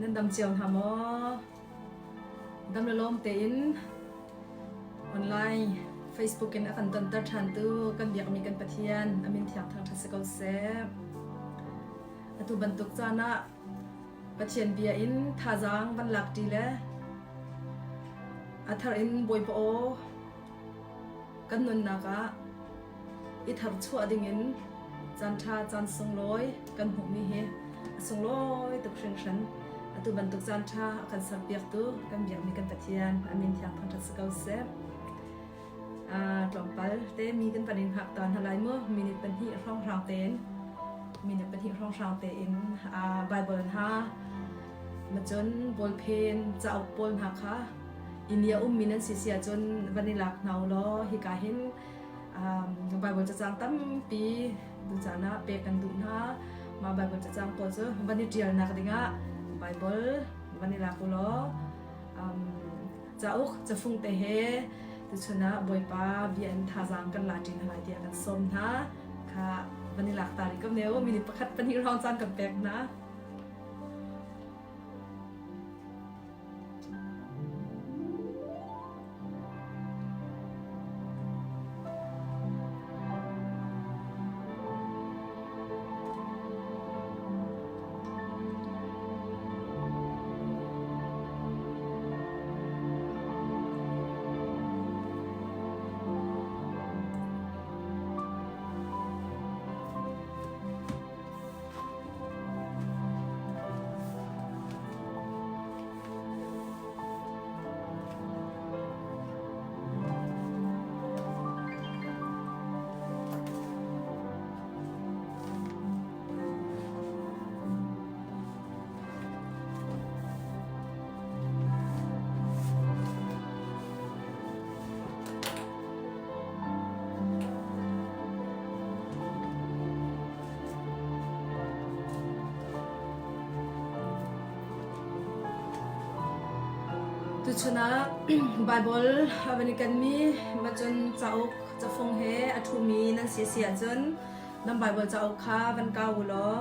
Nan dam cio hna maw? Dam le lawm tein online Facebook in a kan tonter ṭhantu kan biakmi kan Pathian a min thiang thangṭhat si ko seh. Atu bantuk caan ah Pathian bia in thazaang van lak ṭi le a thar in Bawipa aw kan nunnak ah i tharchuah dingin caanṭha caan sunglawi kan hmuhmi hi a sunglawi tuk hringhran. Atu bantuk caanṭha a kan serpiaktu kan biakmi kan Pathian a min thiang thangṭhat si ko seh. Tlawmpal te mi kan van in hngak ta hna lai mu. Minute pahnih hrawnghrang tein minute pahnih hrawnghrang tein Bible hna macun ballpen cauk pawl hna kha inn i a ummi nan si si ahcun van i lak hna u law hika hin Baibal cacang tampi tucaan ah pek kan duh hna. Mah Baibal cacang pawl cu van i ṭialnak dingah Baibal van i lak u law cauk cafung te he tuchun ah Bawipa bia in thazaang kan la ṭi hna lai tiah kan sawm hna. Kha van i lak ta rih ko ne u. Minute pakhat pahnih hrawng caan kan pek hna. Tuchun ah Baibal a van i kenmi macun cauk cafung he a ṭhumi nan si si ahcun nan Baibal cauk kha van kau u law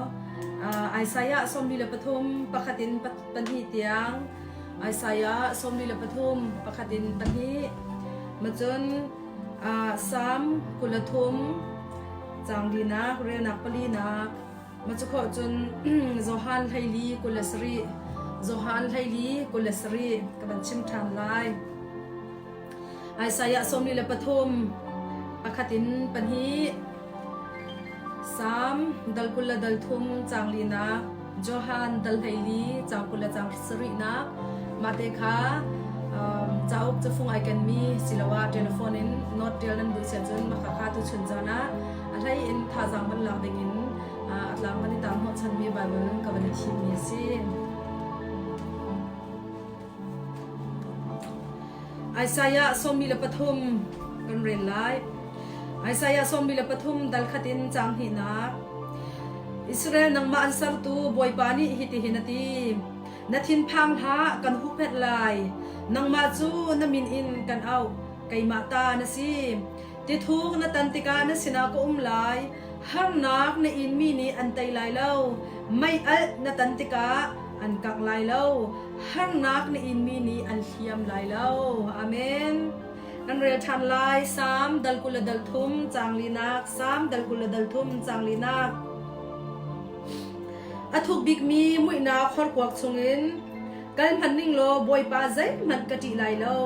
Isaiah 43 pakhat in pahnih tiang Isaiah 43 pakhat in pahnih macun Salm 23 Caang linak, relnak palinak, macukhawh cun Johan 14 27, Johan 14 27 ka van chim ṭhan lai. Isaiah 43 pakhat in pahnih, Salm dal 20 le dal thum caang linak, Johan dal 14 caang 20 le caang sarihnak, mah te kha cauk cafung ai kenmi siloah telephone in note ṭial nan duh siah cun mah kha tuchun zan ah a hlei in thazaang van lak ding in a tlang van i tar hnawhchanmi Baibal ka van i thimmi a si. Isaiah 43 kan rel lai. Isaiah 43 dal khat in caang hnihnak. Israel nangmah an sertu Bawipa nih hitihin a ti. Na thinphang hlah, kan huhphenh lai. Nangmah cu na min in kan auh, keimah ta na si. Tithuk na tan tikah na sinah ka um lai. Harnak na inmi nih an tei lai lo. Mei alh na tan tikah an kangh lai lo. Harnak na inmi nih an hliam lai lo. Amen. Kan rel ṭhan lai. Salm dal 20 le dal thum caang linak. Salm dal 20 le dal thum caang linak. A thuk bikmi muihnak horkuak chungin kal hmanh ning law Bawipa zeihmanh ka ṭih lai lo.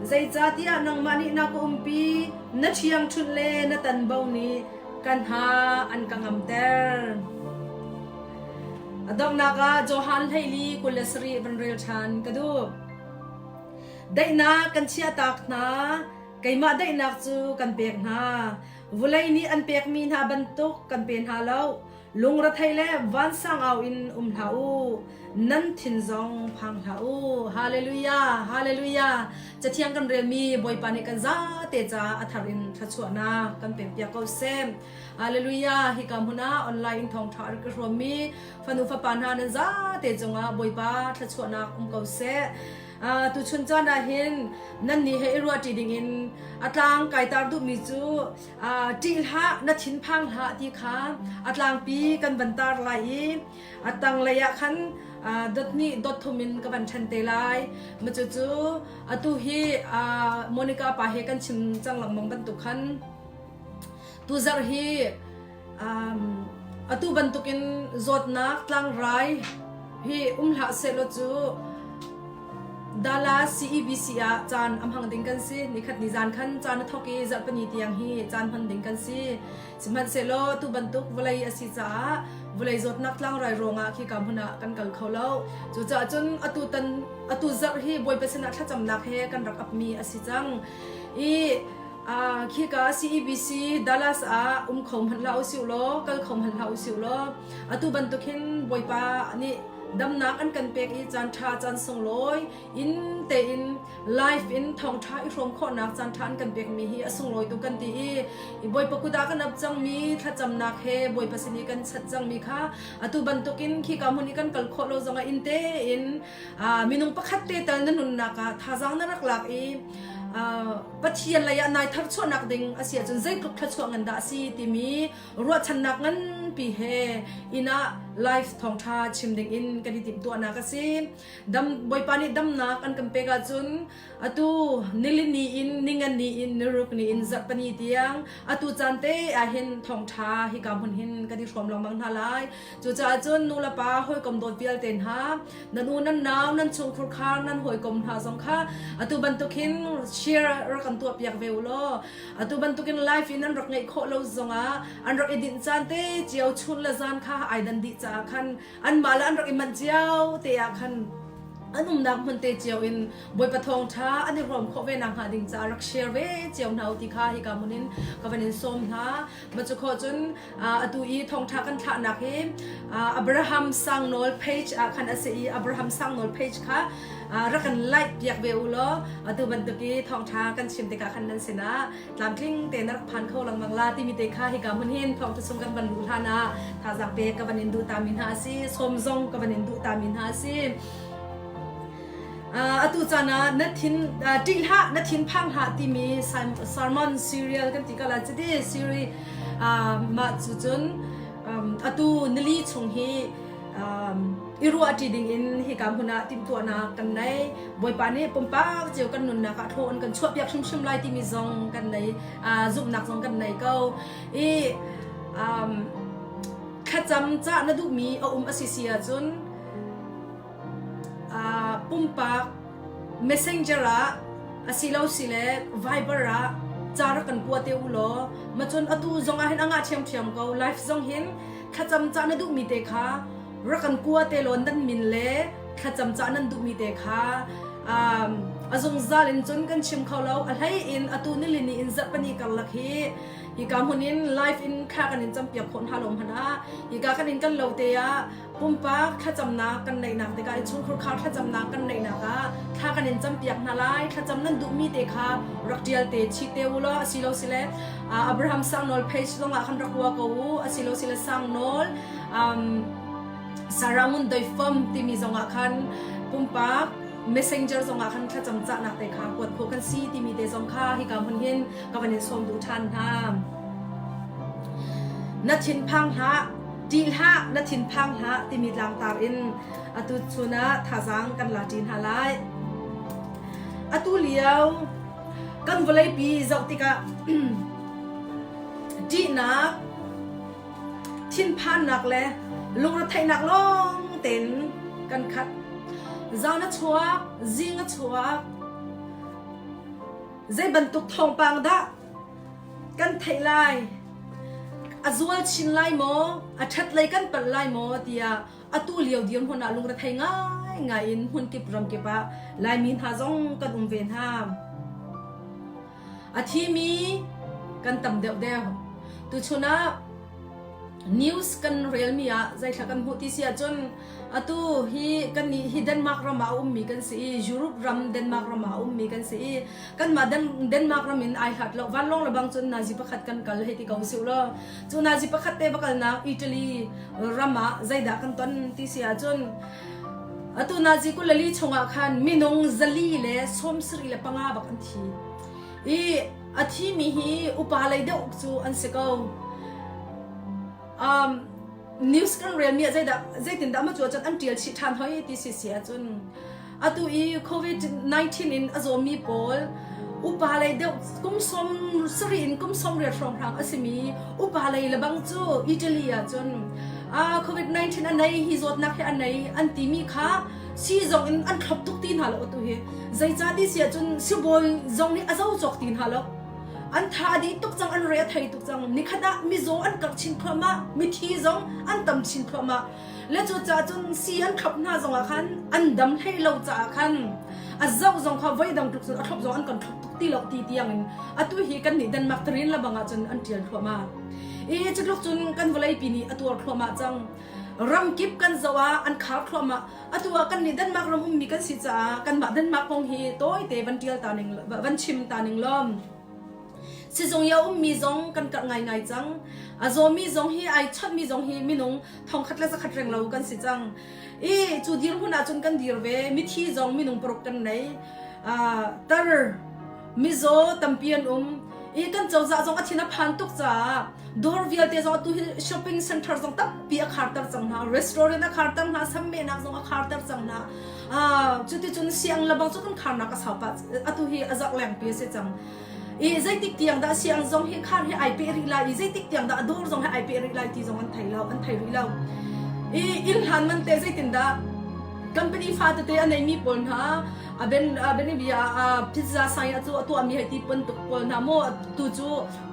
Zeicahtiah nangmah nih na ka umpi, na ṭhiangṭhunh le na tanbo nih ka hna an ka ngamter. A donghnak ah Johan 14 27 van rel ṭhan ka duh. Daihnak kan chiahtak hna, keimah daihnak cu kan pek hna. Vulei nih an pekmi hna bantuk kan pe hna lo. Lungrethei le vansang au in um hlah u. Nan thin zong phang hlah u. Hallelujah! Hallelujah! Cathiang kan relmi Bawipa nih kan zate caah a thar in thluachuahnak kan pekpiak ko seh. Hallelujah! Hika hmun ah online in thawngṭha a rak i hrawmmi fanu fapa hna nan zate cungah Bawipa thluachuahnak um ko seh. Tuchun caan ah hin nannih he i ruahṭi dingin a tlang kai tar duhmi cu ṭih hlah na thinphang hlah ti kha a tlangpi kan van tar lai i a tanglei ah khan. Dot hnih dot thum in ka van ṭhen te lai. Ma cucu atu hi Monica pa he kan chim cang lengmang bantuk khan tuzarh hi atu bantukin zawtnak tlangrai hi um hlah sehlaw cu Dallas CEBC ah caan a hmang ding kan si. Nikhat ni zan khan caan a thawk i zarhpini tiang hi caan hman ding kan si. Sihmanhsehlaw tu bantuk vawlei a si caah vawlei zawtnak tlangrai ruangah khika hmun ah kan kal kho lo. Cucaah cun atu tan atu zarh hi Bawipa sinah thlacamnak he kan rak apmi a si cang. I khika CEBC Dallas ah um kho hmanh hlah usih law, kal kho hmanh hlah usih law, atu bantuk hin Bawipa nih damnak an kan pek i caan ṭha caan sunglawi in tein live in thawngṭha i hrawm khawhnak caan ṭha an kan pekmi hi a sunglawi tuk kan ti i Bawipa kut ah kan ap cangmi thlacamnak he Bawipa sin i kan chat cangmi kha atu bantukin khika hmun i kan kal khawh lo zongah inn tein minung pakhat te tal na nunnak ah thazaang na rak lak i Pathian lei ah nai tharchuahnak ding a si ahcun zeitluk thluachuah ngan dah a si timi ruahchannak nganpi he inn ah live thawngṭha chim ding in kan i timhtuahnak a si. Dam Bawipa nih damnak an kan pek ahcun atu nilini in ningan ni in niruk ni in zarhpani tiang atu caan te ah hin thawngṭha hika hmun hin kan i hrawm lengmang hna lai. Cucaah cun nu le pa hawikom dawt vialte hna nan u nan nau nan chungkhur khar nan hawikom hna zong kha atu bantuk hin share rak kan tuah piak ve u law atu bantukin live in an rak ngeih khawh lo zongah an rak i dinh caan te cio chun le zan kha ai dan dih caah khan anmah le an rak i manh cio te ah khan an umnak hmun te cio in Bawipa thawngṭha an i hrawm khawh ve nak hnga ding caah rak share ve cio hna u ti kha hika hmun in ka van in sawm hna. Ma cu khawh cun atu i thawngṭha kan thlahnak hi Abraham Sangnawl page ah khan a si i Abraham Sangnawl page kha rak kan like piak ve u law atu bantuk i thawngṭha kan chim tikah khan nan sinah tlamtling tein rak phan kho lengmang la timi te kha hika hmun hin thawngṭha chung kan van luh hlan ah thazaang pek ka van in duh ta mi hna a si sawm zong ka van in duh ta mi hna a si. Atu caan ah na thin ṭih hlah na thin phang hlah timi sermon serial kan ti ko lai cuti siri mah cu cun atu nili chung hi i ruahṭi dingin hika hmun ah timhtuahnak kan nei. Bawipa nih pumpak cio kan nunnak ah thlaw an kan chuahpiak hrimhrim lai timi zong kan nei zumhnak zong kan nei ko. I thlacam cah na duhmi a um a si si ahcun pumpak messenger ah asilo sile Viber ah ca rak kan kua te u law macun atu zong ah hin a ngah ṭhiamṭhiam ko live zong hin thlacam cah na duhmi te kha rak kan kua te law nan min le thlacam cah nan duhmi te kha um, a zungzal in cun kan chim kho lo a hlei in atu nilini in zarhpani karlak hi hika hmun in live in thla kan in campiak khawh hna lo hmanh ah hika kan in kan lo te ah pumpak thlacamnak kan neihnak tikah innchungkhur khar thlacamnak kan neihnak ah thla kan in campiak hna lai thlacam nan duhmi te kha rak ṭial te chih te u law asilo sile Abraham Sangnawl page zongah khan rak rua ko u asilo sile Sangnawl um, Sarah Ngun Doi Fom timi zongah khan pumpak messenger zongah khan thlacam cahnak te kha kuat khawh kan si timi te zong kha hika hmun hin ka van in sawm duh ṭhan hna na thinphang hlah Ṭih hlah, na thinphang hlah timi tlangtar in atu chun ah thazaang kan la ṭi hna lai. Atu lio kan vawleipi zoh tikah ṭihnak, thinphannak le lungretheihnak lawng tein kan khat. Zan a chuak, zing a chuak, zei bantuk thawngpang dah kan theih lai a zual chin lai maw a ṭhat lei kan palh lai maw tiah atu lio dirhmun ah lungrethei ngaingai in hmunkip ramkip ah Laimi hna zong kan um ve hna. A thimi kan tam deuhdeuh. Tuchun ah news kan relmi ah zeithla kan hmuh ti si ahcun atu hi kan nih hi Denmark ram ah a ummi kan si i Europe ram Denmark ram ah a ummi kan si i kanmah Denmark ram in ai hlat lo vanlawng le bang cun nazi pakhat kan kal hei ti ko si law cu nazi pakhat te va kalnak Italy ram ah zeidah kan ton ti si ahcun atu nazi kulali chungah khan minung zali le 75 bak an thi i a thimi hi upa lei deuh cu an si ko um. News kan relmi ah zeidah zeitindah maw cu ahcun an ṭial chih ṭhan hoi ti si si ahcun atu i COVID-19 in a zawmi pawl upa lei deuh kum 70 in kum 80 hrawnghrang a simi upa lei lebang cu Italy ahcun COVID-19 a nei hi zawtnak hi a nei an timi kha sii zong in an thlop tuk ti hna lo atu hi zeicah ti si ahcun sibawi zong nih a zo cawk ti hna lo. An tha a dih tuk cang, an re a thei tuk cang. Nikhat ah mizaw an karh chin thluahmah, mithi zong an tam chin thluahmah. Le cucaah cun sii an thlop hna zongah khan an dam hlei lo caah khan a zoh zong kha voidang tluk cun a thlop zong an kan thlop tuk ti lo ti tiang in atu hi kan nih Denmark tarin lebang ah cun an ṭial thluahmah. I cutluk cun kan vawleipi nih a tuar thluahmah cang. Ramkip kan zoh ah an khar thluahmah. Atu ah kan nih Denmark ram ummi kan si caah kanmah Denmark kong hi tawite van ṭial ta ning van chim ta ning law sizung i a ummi zong kan karh ngaingai cang. A zawmi zong hi ai chawnhmi zong hi minung thongkhat le zakhat reng lo kan si cang. I cu dirhmun ahcun kan dir ve. Mithi zong minung paruk kan nei. Tar mizaw tampi an um. I kan cozah zong a thin a phan tuk caah dawr vialte zong atu hi shopping center zong tampi a kharter cang hna restaurant a kharter hna sammehnak zong a kharter cang hna cuticun siang lebang cu kan kharnak a sau pah atu hi a zarh lengpi a si cang i zeitik tiang dah siang zong hi khar hi ai peh rih lai i zeitik tiang dah dawr zong hi ai peh rih lai ti zong an thei lo an thei rih lo i inn hlan man te zeitin dah company fa tete a neimi pawl hna a ben a ben bia a pizza sai a cu a tuahmi hei ti bantuk pawl hna maw tu cu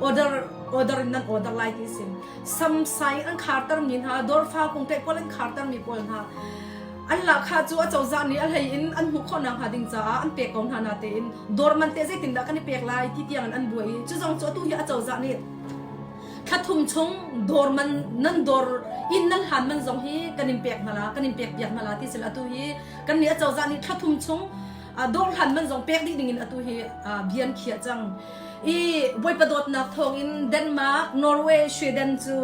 order order in nan order lai ti si samsai an kharter mi hna dawrfa kung te pawl an kharter mi pawl hna an lahkhah cu a cozah nih a hlei in an hmuh khawh nak hnga ding caah an pek ko hna na tein dawr man te zeitin dah kan i pek lai ti tiang in an buai i cu zong cu atu hi a cozah nih thla thum chung dawr man nan dawr inn nan hlan man zong hi kan in pek hna la kan in pek piak hna la ti sil atu hi kan nih a cozah nih thla thum chung dawr hlan man zong pek dih ding in atu hi bia an khiah cang i Bawipa dawtnak thawngin Denmark, Norway, Sweden cu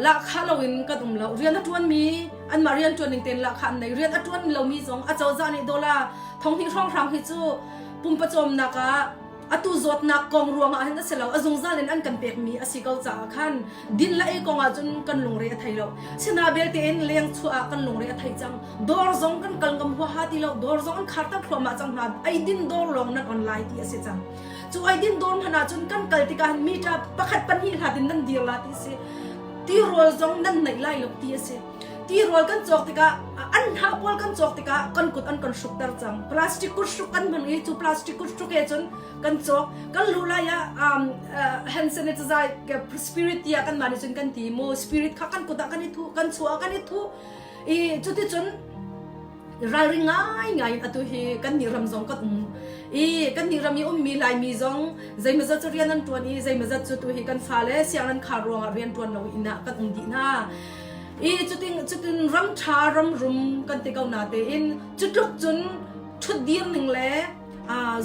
lahkhah loin kan um lo rian a ṭuanmi anmah rian ṭuan ning tein lahkhah an nei rian a ṭuan lomi zong a cozah nih dollar thonghnih hrawnghrang hi cu pumpa cawmnak ah atu zawtnak kong ruangah hin a si lo a zungzal in an kan pekmi a si ko caah khan din le ei kong ah cun kan lungre a thei lo sina belte in leng chuah ah kan lungre a thei cang dawr zong kan kal ngam huaha ti lo dawr zong an khar ter thluahmah cang hna eidin dawr lawng nan on lai ti a si cang cu eidin dawr hmanh ah cun kan kal tikah meter pakhat pahnih hlat in nan dir la ti si tirawl zong nan neih lai lo ti a si tirawl kan cawk tikah an hnah pawl kan cawk tikah kan kut an kan hrukter cang plastic kut hruk kan hmang i cu plastic kut hruk he cun kan cawk kan luh lai ah um, uh, hand sanitizer spirit tiah kan mah nih cun kan ti mu spirit kha kan kut ah kan i thuh kan chuah ah kan i thuh I cuticun ralring ngaingai in atu hi kan nih ram zong kan um i kan nih ram i ummi Laimi zong zeimawzat cu rian an ṭuan i zeimawzat cu tu hi kan fale siang an khar ruangah rian ṭuan lo inn ah kan um dih hna. I cutin cutin ram ṭha ram rum kan ti ko na tein cutluk cun ṭhutdir ning le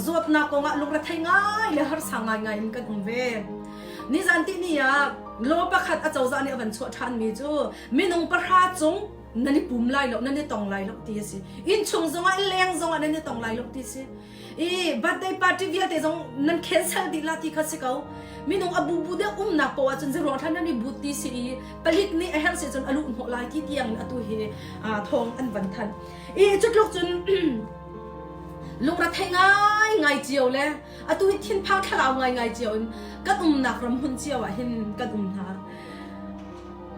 zawtnak kongah lungrethei ngai le harsa ngaingai in kan um ve. Nizan tihni ah law pakhat a cozah nih a van chuah ṭhanmi cu minung pahra cung nan i pum lai lo nan i tong lai lo ti a si innchung zongah leng zongah nan i tong lai lo ti si i birthday party vialte zong nan cancel dih la ti kha si ko minung a bubu deuh umnak poah cun zeruang thlan nan i but ti si i palik nih a herh si cun a luh hnawh lai ti tiang in atu hi thawng an van thanh i cutluk cun lungrethei ngai ngai cio le atu hi thinphang thlalau ngai ngai cio in kan umnak ram hmun cio ah hin kan um hna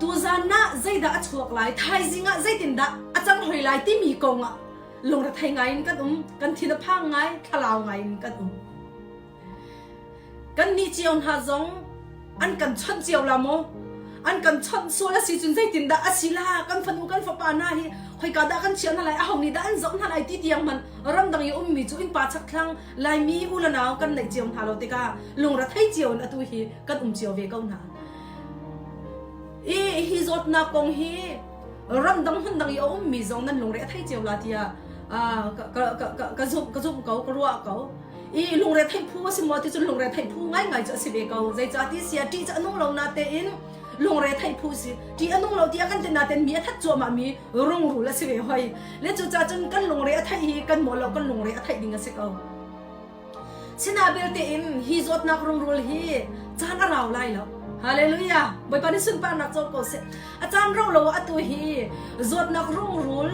Tuzan ah zeidah a chuak lai, thaizing ah zeitindah a cang hoi lai timi kong ah lungrethei ngai in kan um, kan thin a phang ngai, thlalau ngai in kan um. Kan nih cio hna zong an kan chawnh cio la maw? An kan chawnh sual a si cun zeitindah a si la? Kan fanu kan fapa hna hi khoika dah kan chiah hna lai, aho nih dah an zoh hna lai ti tiang hmanh ramdang i ummi cu innpa chakthlang Laimi u le nau kan neih cio hna lo tikah lungrethei cio in atu hi kan um cio ve ko hna. I hi zawtnak kong hi ramdang hmundang i a ummi zong nan lungre a thei cio la tiah ka zumh ka zumh ko ka ruah ko. I lungre theih phu a si maw ti cun lungre theih phu ngaingai cu a si ve ko. Zeicah ti sia ṭih cu a nung lo natein lungre theih phu si. Ṭih a nung lo tiah kan ti natein mi a that cuahmah mi rungrul a si ve hoi. Le cucaah cun kan lungre a theih hi kan maw lo kan lungre a theih ding a si ko. Sina belte in hi zawtnak rungrul hi caan a rau lai lo. Hallelujah! Bawipa nih sunparnak co ko seh. A caan rau lo ah atu hi zawtnak rungrul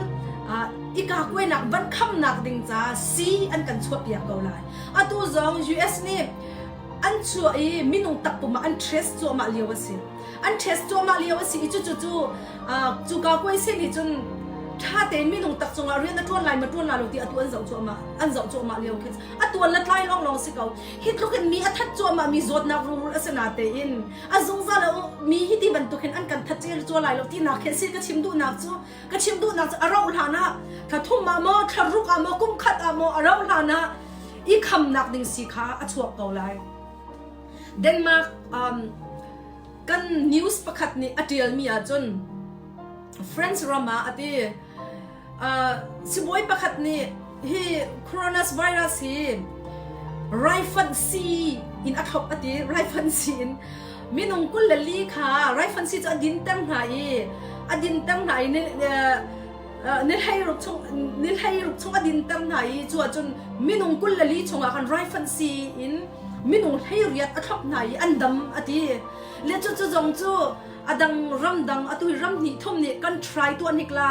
ika kuainak van khamnak ding ca sii an kan chuahpiak ko lai. Atu zong US nih an chuah i minung takpum ah an test cuahmah lio a si. An test cuahmah lio a si i cucu cu cuka kuaisi nih cun ṭha tein minung tak cungah rian a ṭuan lai ma ṭuan lai lo ti atu an zoh cuahmah an zoh cuahmah lio khi a tuan le tlai lawnglawng si ko. Hi tluk in mi a that cuahmah mi zawtnak rungrul a si natein a zungzal a mi hi ti bantuk hin an kan that cel cua lai lo tinak khi a si ka chim duhnak cu ka chim duhnak cu a rauh hlan ah thla thum ah maw thla ruk ah maw kum khat ah maw a rauh hlan ah i khamnak ding si kha a chuak ko lai. Denmark um, kan news pakhat nih a ṭialmi ahcun France ram ah a ti uh, sibawi pakhat nih hi coronavirus hi raifanh sii in a thlop a ti raifanh sii in minung 24 kha raifanh sii cu a dinter hna i a dinter hna i ni 16 chung ni 16 chung a dinter hna i cu ahcun minung 24 chungah khan raifanh sii in minung 18 a thlop hna i an dam a ti le cu cu zong cu a dang ramdang atu hi ram hnih thum nih kan try tuah hnik la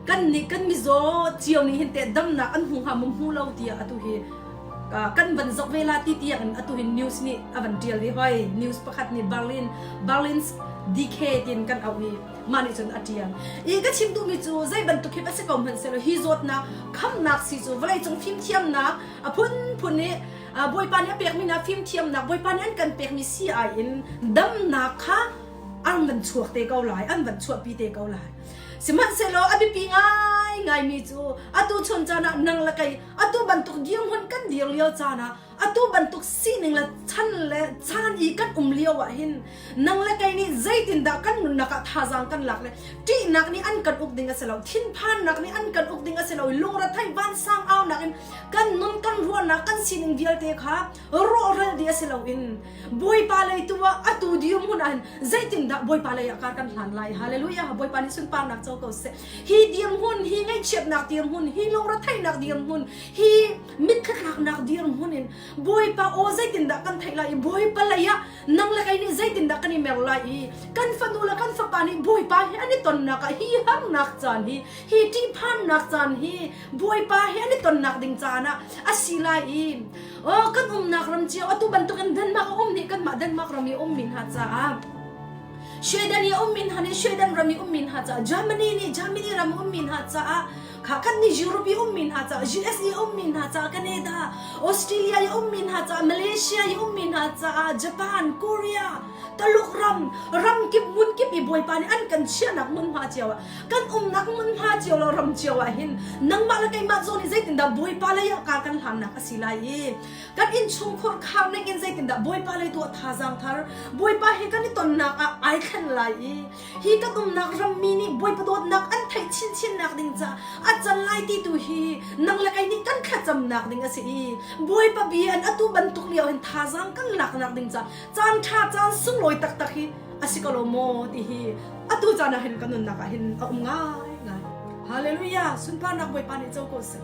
kan nih kan mizaw cio nih hin teh damnak an hmu hnga maw hmu lo tiah atu hi kan van zoh ve la ti tiang in atu hin news nih a van tial ve hoi news pakhat nih Berlin Berlin's DK tin kan auh i mah nih cun a tial i ka chim duhmi cu zei bantuk hi va si ko hmanhsehlaw hi zawtnak khamnak si cu vawleicung fimthiamnak a phunphun nih Bawipa nih a pekmi hna fimthiamnak Bawipa nih an kan pekmi sii-ai in damnak kha an van chuak te ko lai an van chuahpi te ko lai sihmanhsehlaw a biapi ngaingaimi cu atu chun caan ah nang le kei atu bantuk dirhmun kan dir lio caan ah atu bantuk sining le chan le caan i kan um lio ah hin nang le kei nih zeitindah kan nunnak ah thazaang kan lak le ṭihnak nih an kan uk ding a si lo thinphannak nih an kan uk ding a si lo i lungrethei vansang aunak in kan nun kan ruahnak kan sining vialte kha rawhral dih a si loin Bawipa lei tu ah atu dirhmun ah hin zeitindah Bawipa lei ah kar kan hlan lai hallelujah Bawipa nih sunparnak co ko seh hi dirhmun hi ngaihchiatnak dirhmun hi lungretheihnak dirhmun hi mitthli dirhmun in Bawipa aw zeitindah kan theih lai i Bawipa lei ah nang le kei nih zeitindah kan i mer lai i kan fanu le kan fapa nih Bawipa he an i tonnak ah hi harnak caan hi hi ṭihphannak caan hi Bawipa he an i tonnak ding caan ah a si lai i oh kan umnak ram cio atu bantukin Denmark a um nih kanmah Denmark ram i ummi hna caah Sweden i ummi hna nih Sweden ram i ummi hna caah Germany nih Germany ram i ummi hna caah kha kan nih Europe i ummi hna caah US i ummi hna caah Canada Australia i ummi hna caah Malaysia i ummi hna caah Japan Korea Taluk ram ramkip hmunkip i Bawipa nih an kan chiahnak hmunhma cio ah kan umnak hmunhma cio lo ram cio ah hin nangmah le keimah zawn i zeitindah Bawipa lei ah kar kan hlannak a si lai i kan innchungkhur khar ning in zeitindah Bawipa lei tu ah thazaang thar Bawipa he kan i tonnak ah ai thlen lai i hi kan umnak rammi nih Bawipa dawtnak an theih chinchinnak ding ca a can lai ti tu hi nang le kei nih kan thlacamnak ding a si i Bawipa bia in atu bantuk lio hin thazaang kan laknak ding ca caan ṭha caan sunglawi taktak hi a si ko lo maw ti hi atu caan ah hin kan nunnak ah hin a um ngai ngai Hallelujah sunparnak Bawipa nih co ko seh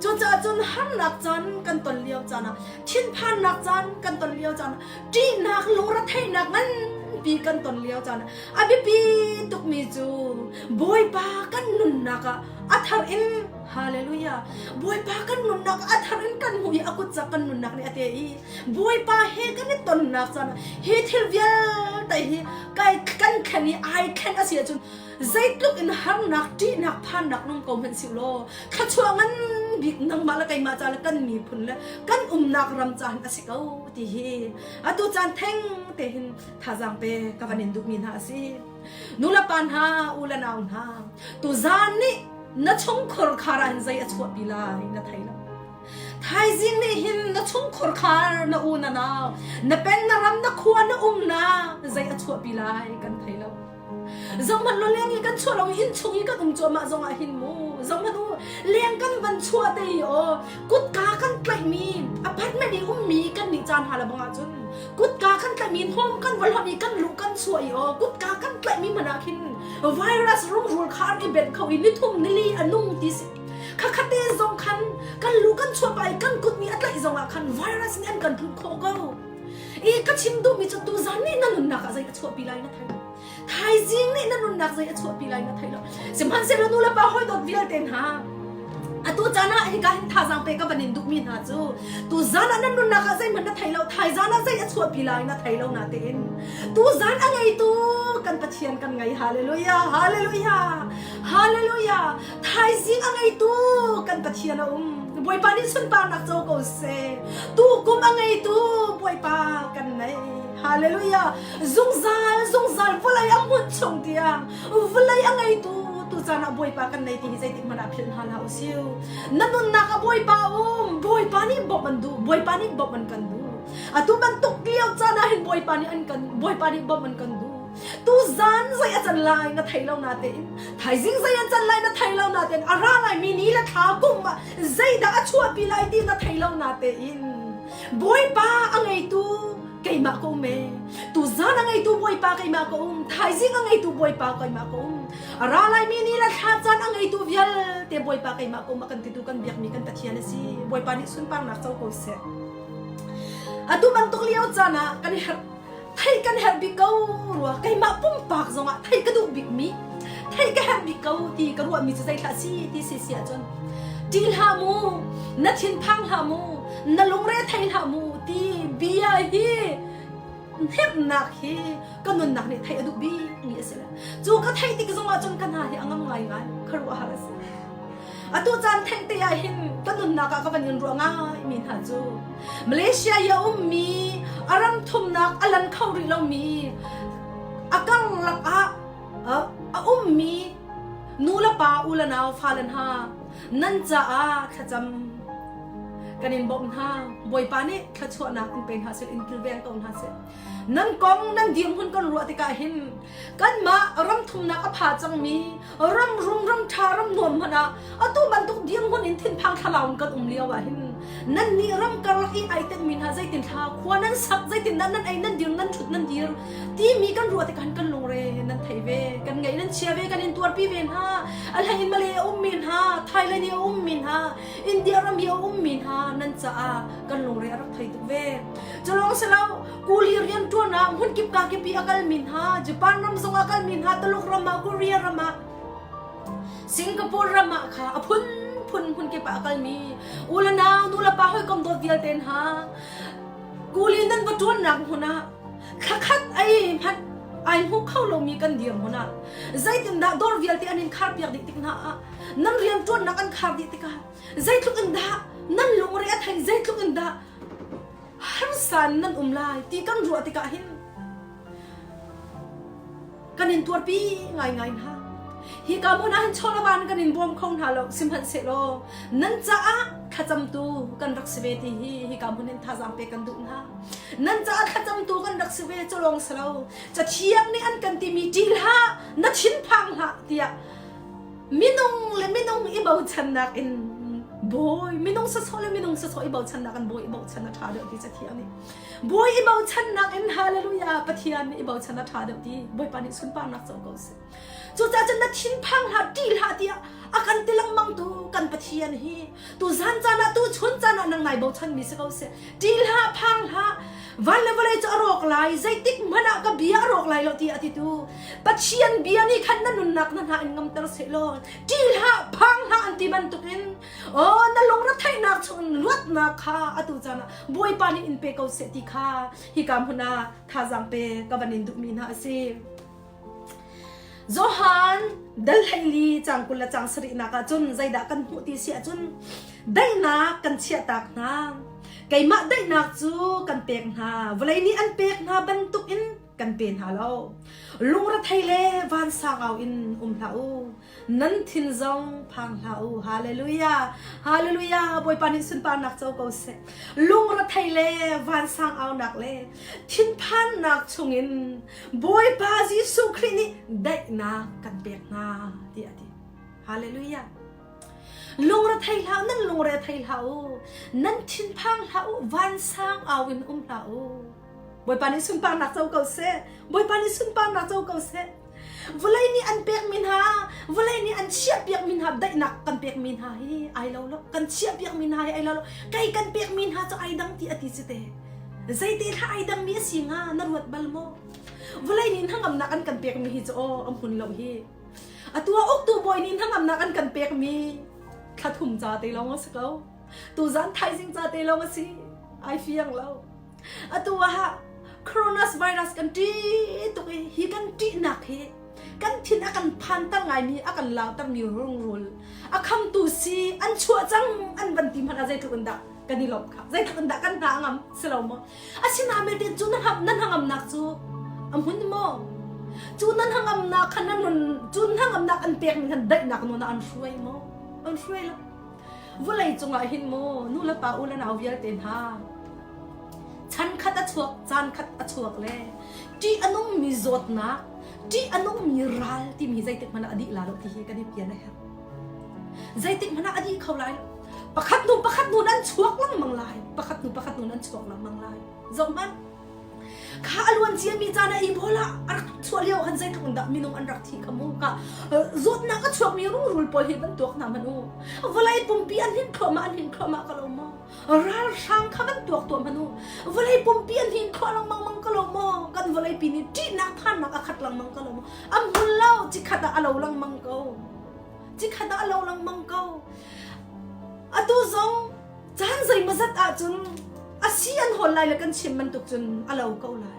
cucaah cun harnak caan kan ton lio caan ah thinphannak caan kan ton lio caan ah ṭihnak lungretheihnak nganpi kan ton lio caan ah a biapi tukmi cu Bawipa kan nunnak ah a thar in Hallelujah Bawipa kan nunnak a thar in kan hmuh i a kut cak kan nunnak nih a te i Bawipa he kan i tonnak caan hi thil vialte hi kai kan thlen i ai thlen a si ahcun zeitluk in harnak ṭihnak phannak nung ko hmanh si law thluachuah ngan bik nangmah le keimah ca le kan miphun le kan umnak ram ca hin a si ko ti hi atu caan theng te hin thazaang pe ka van in duhmi hna a si nu le pa hna u le nau hna tuzaan nih na chungkhur khar ah hin zei a chuahpi lai na thei lo Thaizing nih hin na chungkhur khar na u na nau na pen na ram na khua na um na zei a chuahpi lai kan thei lo. Zohhmanh lo leng i kan chuah lo i inn chung i kan um cuahmah zongah hin mu zohhmanh u leng kan van chuah te i aw kutka kan tlaihmi apartment i ummi kan nih caan ha le bang ahcun kutka kan tlaihmi hnawm kan va hlonh i kan luh kan chuah i aw kutka kan tlaihmi hmanh ah khin virus rungrul kha an i benh kho i nithum nili a nung ti si Khakhat te zong khan kan lu kan chuah pah i kan kut nih a tlaih zong ah khan virus nih an kan tlunh khawh ko. I ka chim duhmi cu tuzan nih na nunnak ah zei a chuahpi lai na thei lo. Thaizing nih na nunnak zei a chuahpi lai na thei lo. Sihmanhsehlaw nu le pa hawi dawt vialte hna, atu caan ah hika hin thazaang pe ka van in duhmi hna cu tuzan ah nan nunnak ah zeihmanh na thei lo, thaizan ah zei a chuahpi lai na thei lo natein tuzan a ngeitu kan Pathian kan ngei. Hallelujah! Hallelujah! Hallelujah! Thaizing a ngeitu kan Pathian a um. Bawipa nih sunparnak co ko seh. Tukum a ngeitu Bawipa kan nei. Hallelujah! Zungzal, zungzal vawlei a hmunh chung tiang vawlei a ngeitu tu caan ah Bawipa kan nei ti hi zeitik hmanh ah philh hna hlah usih. Na nunnak ah Bawipa um. Bawipa nih bawmh an duh. Bawipa nih bawmh an kan duh. Atu bantuk lio caan ah hin Bawipa nih an kan Bawipa nih bawmh an kan duh. Tuzan zei a can lai na thei lo natein thaizing zei an can lai na thei lo natein a ra lai mi ni le thla kum ah zeidah a chuahpi lai ti na thei lo natein Bawipa a ngeitu keimah ka um ee tuzan a ngeitu Bawipa keimah ka um thaizing a ngeitu Bawipa keimah ka um a ra lai mi ni le thla caan a ngeitu vialte Bawipa keimah ka um a kan titu kan biakmi kan Pathian a si Bawipa nih sunparnak co ko seh atu bantuk lio caan ah kan herh Theih kan herh bik ko rua keimah pumpak zongah theih ka duh bikmi theih ka herh bik ko ti ka ruahmi cu zeithlah si ti si si ahcun ṭih hlah mu na thinphang hlah mu na lungre thei hlah mu ti bia hi hnemhnak hi ka nunnak nih theih a duh bikmi a si le cu ka theih tik zongah cun ka hna hi a ngam ngaingai khuaruahhar a si Atu caan thengte ah hin ka nunnak ah ka van in ruah ngaimi hna cu Malaysia i a ummi a ram thumnak a lan kho rih lomi a karlak ah a ummi nu le pa u le nau fale hna nan caah thlacam kan in bawmh hna Bawipa nih thluachuahnak in pe hna seh in kilveng ko hna seh nan kong nan dirhmun kan ruah tikah hin kanmah ram thumnak a pha cangmi ram rum ram ṭha ram nuam hmanh ah atu bantuk dirhmun in thinphang thlalau in kan um lio ah hin nan nih ram karlak i ai tenhmi hna zeitin thla khua nan sak zeitin dah nan ei nan dir nan ṭhut nan dir timi kan ruah tikah kan lungre nan thei ve kan ngaih nan chia ve kan in tuarpi ve hna a hlei in Malay a ummi hna Thailand i a ummi hna India ram i a ummi hna nan caah kan lungre a rak thei tuk ve culawng si lo kuli rianṭuan ah hmunkip kakip i a kalmi hna Japan ram zong a kalmi hna Tuluk ram ah Korea ram ah Singapore ram ah kha a phunphun hmunkip ah a kalmi u le nau nu le pa hawikom dawt vialte hna kuli nan va ṭuannak hmun ah thlakhat ei hmanh ai hmu kho lomi kan dirhmun ah zeitindah dawr vialte an in kharpiak dih tik hna ah nan rianṭuannak an khar dih tikah zeitluk in dah nan lungre a theih zeitluk in dah harsa in nan um lai ti kan ruah tikah hin kan in tuarpi ngaingai hna. Hi ka hmun ah hin chawlawaan kan in bawm kho hna lo sihmanhsehlaw nan caah thlacamtu kan rak si ve ti hi hika hmun in thazaang pe kan duh hna. Nan caah thlacamtu kan rak si ve cu lawng si lo. Cathiang nih an kan timi ṭih hlah na thinphang hlah tiah Minung le minung i bochannak in bawi minung sawsawh le minung sawsawh i bochannak in bawi i bochan a ṭha deuh ti Cathiang nih. Bawi i bochannak in hallelujah Pathian nih i bochan a ṭha deuh ti Bawipa nih sunparnak co ko seh. Cucaah cun na thinphang hlah ṭih hlah tiah a kan ti lengmang tu kan Pathian hi tu zan caan ah tu chun caan ah nang nai bochanmi si ko seh. Ṭih hlah phang hlah van le vawlei cu a rawk lai zeitik hmanh ah ka bia a rawk lai lo tiah a titu Pathian bia nih khan na nunnak na hna in ngamter seh law ṭih hlah phang hlah an ti bantukin aw na lungretheihnak chungin luatnak kha atu caan ah Bawipa nih in pe ko seh ti kha hika hmun ah thazaang pe ka van in duhmi hna a si. Johan dal 14 cang 20 le cang sarihnak ah cun zeidah kan hmuh ti si ahcun daihnak kan chiahtak hna. Keimah daihnak cu kan pek hna. Vawlei nih an pek hna bantukin kan pe hna lo. Lungrethei le vansang au in um hlah u. Nan thin zong phang hlah u. Hallelujah. Hallelujah. Bawipa nih sunparnak co ko seh. Lungrethei le vansang aunak le thinphannak chungin Bawipa Jesuh Khrih nih daihnak kan pek hna tiah a ti. Hallelujah. Lungre thei hlah nan lungre thei hlah u. Nan thinphang hlah u, vansang au in um hlah u. Bawipa nih sunparnak co ko seh. Bawipa nih sunparnak co ko seh. Vawlei nih an pekmi hna, vawlei nih an chiahpiakmi hna daihnak kan pekmi hna hi ai lo lo. Kan chiahpiakmi hna hi ai lo lo. Kei kan pekmi hna cu ai dang ti a ti cu te. Zeite thla ai dangmi a si hnga na ruat bal maw? Vawlei nih hnangamnak an kan pekmi hi cu aw a hmun lo hi. Atu ah uktu bawi nih hnangamnak an kan pekmi thla thum ca te lawng a si ko. Tuzan thaizing ca te lawng a si. Ai fiang lo. Atu ah coronavirus kan ṭih tuk i hi kan ṭihnak hi kan thin a kan phanter ngaimi a kan lautermi rungrul a khamtu si an chuah cang an van ti hmanh ah zeitluk in dah kan i lawmh kha zeitluk in dah kan hna a ngam si lo maw asinain belte cu na nan hnangamnak cu a hmun maw cu nan hnangamnak kha nan nun cu hnangamnak an pekmi khan daihnak nun ah an hruai maw an hruai lo Vawlei cungah hin mu nu le pa u le nau vialte hna chan khat a chuak caan khat a chuak le ṭih a nungmi zawtnak ṭih a nungmi ral timi zeitik hmanh ah a dih la lo ti hi kan i pian a herh. Zeitik hmanh ah a dih kho lai lo. Pakhat hnu pakhat hnu an chuak lengmang lai. Pakhat hnu pakhat hnu an chuak lengmang lai. Zoh hmanh. Kha a luan ciami caan ah Ebola a rak chuah lio khan zeitluk in dah minung an rak thi kha mu ka zawtnak a chuakmi rungrul pawl hi van tuak hna hmanh u. Vawlei pumpi an hin thluahmah an hin thluahmah ka lo maw? Ralhrang kha van tuak tuah hmanh u. Vawlei pumpi an hin thluah lengmang mang ka lo maw? Kan vawlei pi nih ṭihnak phannak a khat lengmang ka lo maw? A hmun lo cikhat ah a lo lengmang ko. Cikhat ah a lo lengmang ko. Atu zong Caan zeimawzat ahcun a si an hawl lai le kan chim bantuk cun a lo ko lai.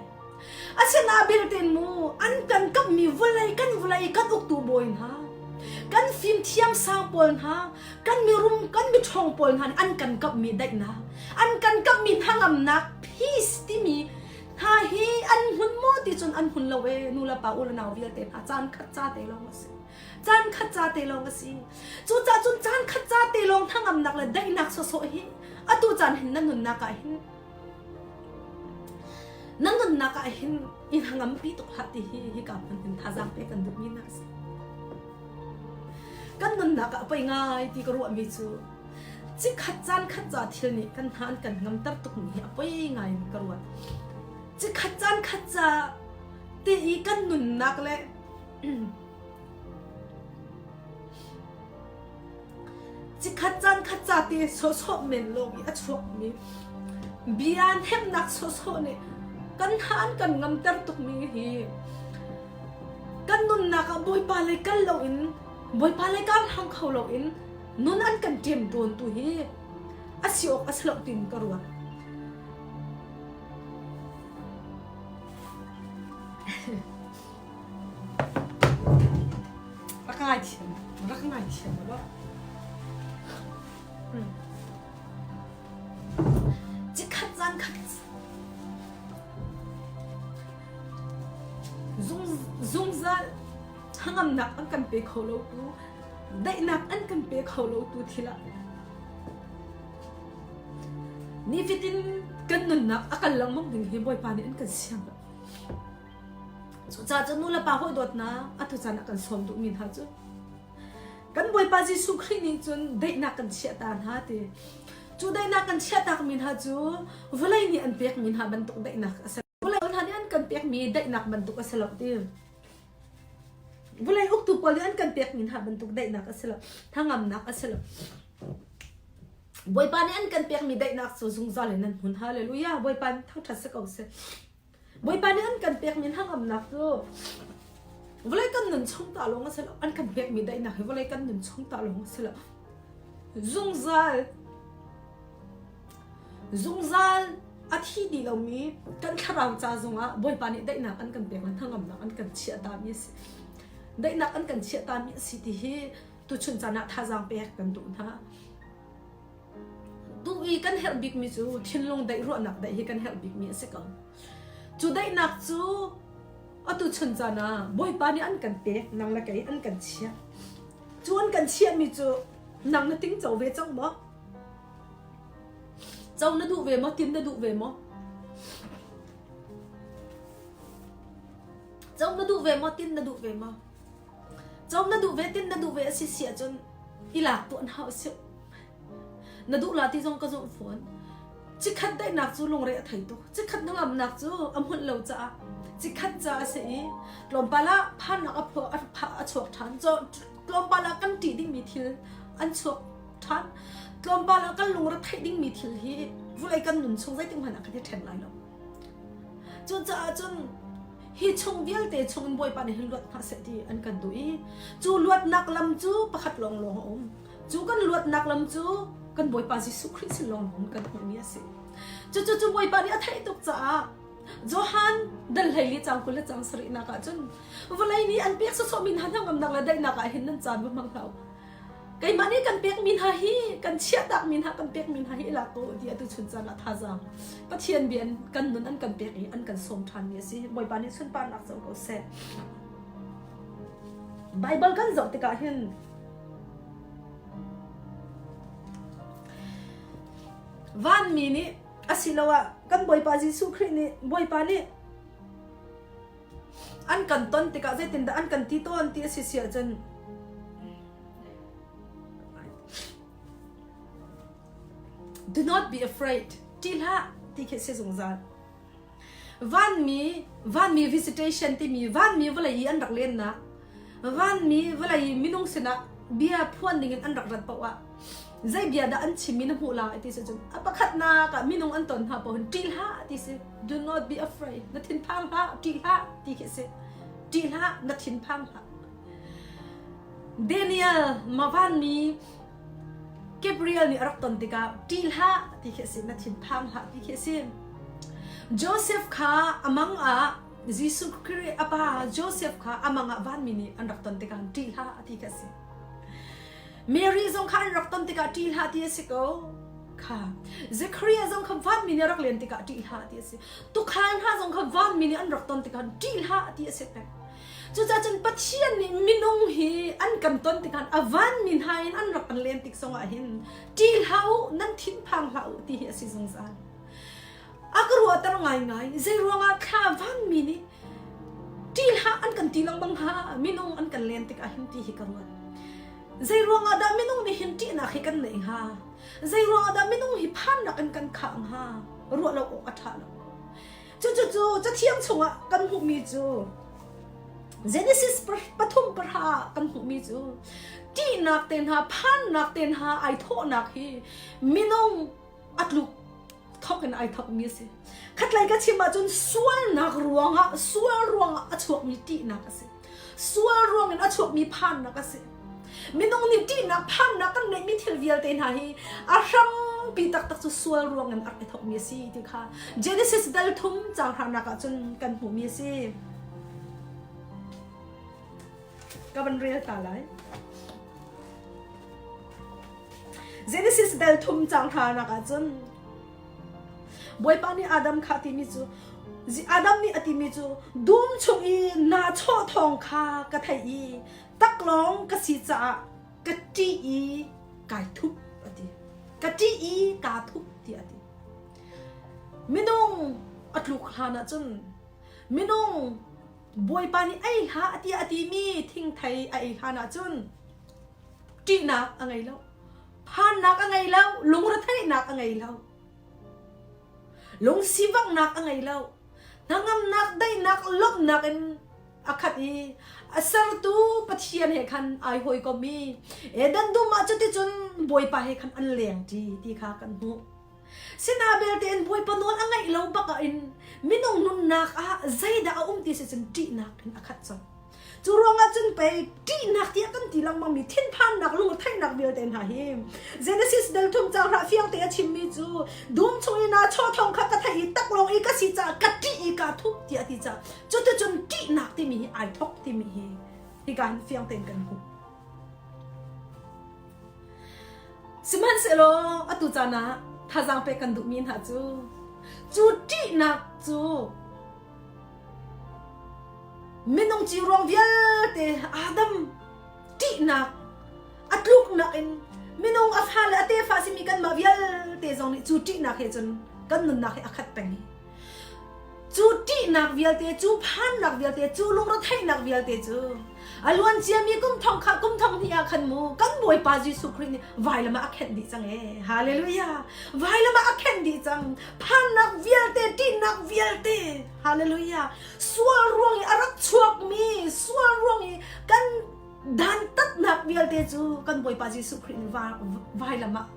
Asinain belten mu an kan kamhmi vawlei kan vawlei kan uktu bawi hna, kan fimthiam sang pawl hna, kan mirum kan miṭhawng pawl hna nih an kan kamhmi daihnak, an kan kamhmi hnangamnak peace timi hna hi an hmun maw ti cun an hmun lo ee nu le pa u le nau vialte hna caan khat ca te lawng a si. Caan khat ca te lawng a si. Cucaah cun caan khat ca te lawng hnangamnak le daihnak sawsawh hi atu caan hin na nunnak ah hin na nunnak ah hin i hnangampi tuk hlah ti hi hika hmun hin thazaang pek kan duhmi hna a si. Kan nunnak ah poi ngai ti ka ruahmi cu cikhat caan khat ca thil nih kan hna an kan ngamter tukmi hi a poi ngai in ka ruat. Cikhat caan khat ca te i kan nunnak le Cikhat caan khat ca te sawhsawh men lawng i a chuakmi bia hnemhnak sawhsawh nih kan hna an kan ngamter tukmi hi kan nunnak ah Bawipa lei kal loin Bawipa lei kar hlang kho loin nun an kan ṭem tawntu hi a si awk a si lo tiin ka ruat. Rak ngaithiam, rak ngaithiam lo. Cikhat zan khat zung zungzal hnangamnak an kan pe kho lo tu daihnak an kan pe kho lo tu thil ah nifatin kan nunnak a kal lengmang ding hi Bawipa nih an kan siang lo. Cucaah cun nu le pa hawi dawtnak atu caan ah kan sawm duhmi hna cu kan Bawipa Jesuh Khrih nih cun daihnak kan chiahta hna ti. Cu daihnak kan chiahtakmi hna cu vawlei nih an pekmi hna bantuk daihnak a si. Vawlei hna nih an kan pekmi daihnak bantuk a si lo ti. Vawlei uktu pawl nih an kan pekmi hna bantuk daihnak a si lo. Hnangamnak a si lo. Bawipa nih an kan pekmi daihnak cu zungzal in an hmun. Hallelujah. Bawipa nih thangṭhat si ko seh. Bawipa nih an kan pekmi hnangamnak cu vawlei kan nun chung ta lawng a si lo. An kan pekmi daihnak hi vawlei kan nun chung ta lawng a si lo. Zungzal zungzal a thi dih lomi kan thlarau ca zongah Bawipa nih daihnak an kan pek le hnangamnak an kan chiah tami a si. Daihnak an kan chiah tami a si ti hi tuchun caan ah thazaang pek kan duh hna. Duh i kan herh bikmi cu thinlung daih ruahnak daih hi kan herh bikmi a si ko. Cu daihnak cu atu chun caan ah Bawipa nih an kan pek, nang le kei an kan chiah. Cu an kan chiahmi cu nang na ting co ve cang maw? Co na duh ve maw? Tin na duh ve maw? Co na duh ve maw? Tin na duh ve maw? Co na duh ve tin na duh ve a si si ahcun i lak tuan hau si. Na duh la ti zong ka zumh fawn. Cikhat daihnak cu lungre a thei tuk. Cikhat hnangamnak cu a hmunh lo caah cikhat ca a si i tlawmpal ah phannak a a chuak ṭhan. Tlawmpal ah kan ṭih dingmi thil an chuak ṭhan. Tlawmpal ah kan lungre theih dingmi thil hi vulei kan nun chung zeitik hmanh ah kan i ṭhen lai lo. Cucaah cun hi chung vialte chungin Bawipa nih hin luat hna seh ti an kan duh i cu luatnak lam cu pakhat lawnglawng a um. Cu kan luatnak lam cu kan Bawipa Jesuh Khrih sin lawnglawng kan hmuhmi a si. Cucu cu Bawipa nih a theih tuk caah Johan dal hleili cang 20 le cang sarihnak ah cun vawlei nih an pek sawsawhmi hna hnangamnak le daihnak ah hin nan caan va hmang hlah u. Keimah nih kan pekmi hna hi kan chiahtakmi hna kan pekmi hna hi i lak ko ti atu chun caan ah thazaang Pathian bia kan nun an kan pek i an kan sawm ṭhanmi a si. Bawipa nih sunparnak co ko seh. Bible kan zoh tikah hin vanmi nih asiloah kan Bawipa Jesuh Khrih nih Bawipa nih an kan ton tikah zeitindah an kan ti tawn ti a si si ahcun do not be afraid ṭih hlah ti khi a si zungzal vanmi vanmi visitation timi vanmi vawlei i an rak lennak vanmi vawlei i minung sinah bia phuan dingin an rak rat paoh ah zei bia dah an chimmi na hmuh lai ti si cun a pakhatnak ah minung an ton hna paoh hin ṭih hlah ti si do not be afraid na thinphang hlah ṭih hlah ti khi si ṭih hlah na thinphang hlah Daniel ma vanmi Gabriel nih a rak ton tikah ṭih hlah ti khi a si na thinphang hlah ti khi a si Joseph kha a mang ah Jesuh Khrih a pa Joseph kha a mang ah vanmi nih an rak ton tikah ṭih hlah ti khi a si Mary zong kha an rak ton tikah ṭih hlah ti a si ko kha Zechariah zong kha vanmi nih a rak len tikah ṭih hlah ti a si tukhal hna zong kha vanmi nih an rak ton tikah ṭih hlah ti a si peng Cucaah cun Pathian nih minung hi an kan ton tikah a vanmi hna in an rak kan len tik zongah hin ṭih hlah u, nan thinphang hlah u ti hi a si zungzal. A ka ruahter ngaingai. Zei ruangah thla vanmi nih ṭih hlah an kan ti lengmang hnga minung an kan len tikah hin ti hi ka ruat. Zei ruangah dah minung nih hin ṭihnak hi kan neih hnga? Zei ruangah dah minung hi phannak in kan khah hnga? Ruah lo awk a ṭha lo. Cucu Cathiang chungah kan hmuhmi cu Genesis pathum pahra kan hmuhmi cu ṭihnak te hna phannak te hna ai thawhnak hi minung a tluk thawk in ai thawkmi a si. Khatlei ka chim ahcun sualnak ruangah sual ruangah a chuakmi ṭihnak a si. Sual ruangin a chuakmi phannak a si. Minung nih ṭihnak phannak kan ngeihmi thil vialte hna hi a hrampi taktak cu sual ruangin a rak i thawkmi a si ti kha Genesis dal thum caang hranak ah cun kan hmuhmi a si. Ka van rel ta lai. Genesis dal thum caang hranak ah cun Bawipa nih Adam kha a timi cu Adam nih a timi cu dum chung i naa chawh thawng kha ka theih i taklawng ka si caah ka ṭih i kai thup a ti. Ka ṭih i kaa thup tiah a ti. Minung a tluk hlan ahcun minung Bawipa nih ei hlah tiah a timi thingthei a ei hlan ahcun ṭihnak a ngei lo. Phannak a ngei lo, lungretheihnak a ngei lo. Lungsivanghnak a ngei lo. Hnangamnak, daihnak, lawmhnak in a khat i a sertu Pathian he khan ai hawikom i Eden dum ah cuticun Bawipa he khan an lengṭi ti kha kan hmuh. Sina belte in Bawipa nawl a ngaih lo bak ah in minung nunnak ah zeidah a um ti si cun ṭihnak in a khat cang. Cu ruangah cun pei ṭihnak tiah kan ti lengmangmi thinphannak lungretheihnak vialte hna hi Genesis dal thum caang hlah fiang te a chimmi cu dum chung i naa chawh thawng kha ka theih i taklawng i ka si caah ka ṭih i kaa thup tiah a ti caah cuticun ṭihnak timi hi ai thawk timi hi hika hin fiang tein kan hmuh. Sihmanhsehlaw atu caan ah thazaang pek kan duhmi hna cu cu ṭihnak cu Minung ci ruang vialte Adam ṭihnak a tluknak in minung a fale a tefa simi kanmah vialte zong nih cu ṭihnak he cun kan nunnak hi a khat peng i cu ṭihnak vialte cu phannak vialte cu lungretheihnak vialte cu a luan ciami kum thong kha kum thong hnih ah khan mu kan Bawipa Jesuh Khrih nih vailam ah a khenh dih cang ee hallelujah vailam ah a khenh dih cang phannak vialte ṭihnak vialte Hallelujah. Sual ruang i a rak chuakmi, sual ruang i kan dantatnak vialte cu kan Bawipa Jesuh Khrih nih vailam ah.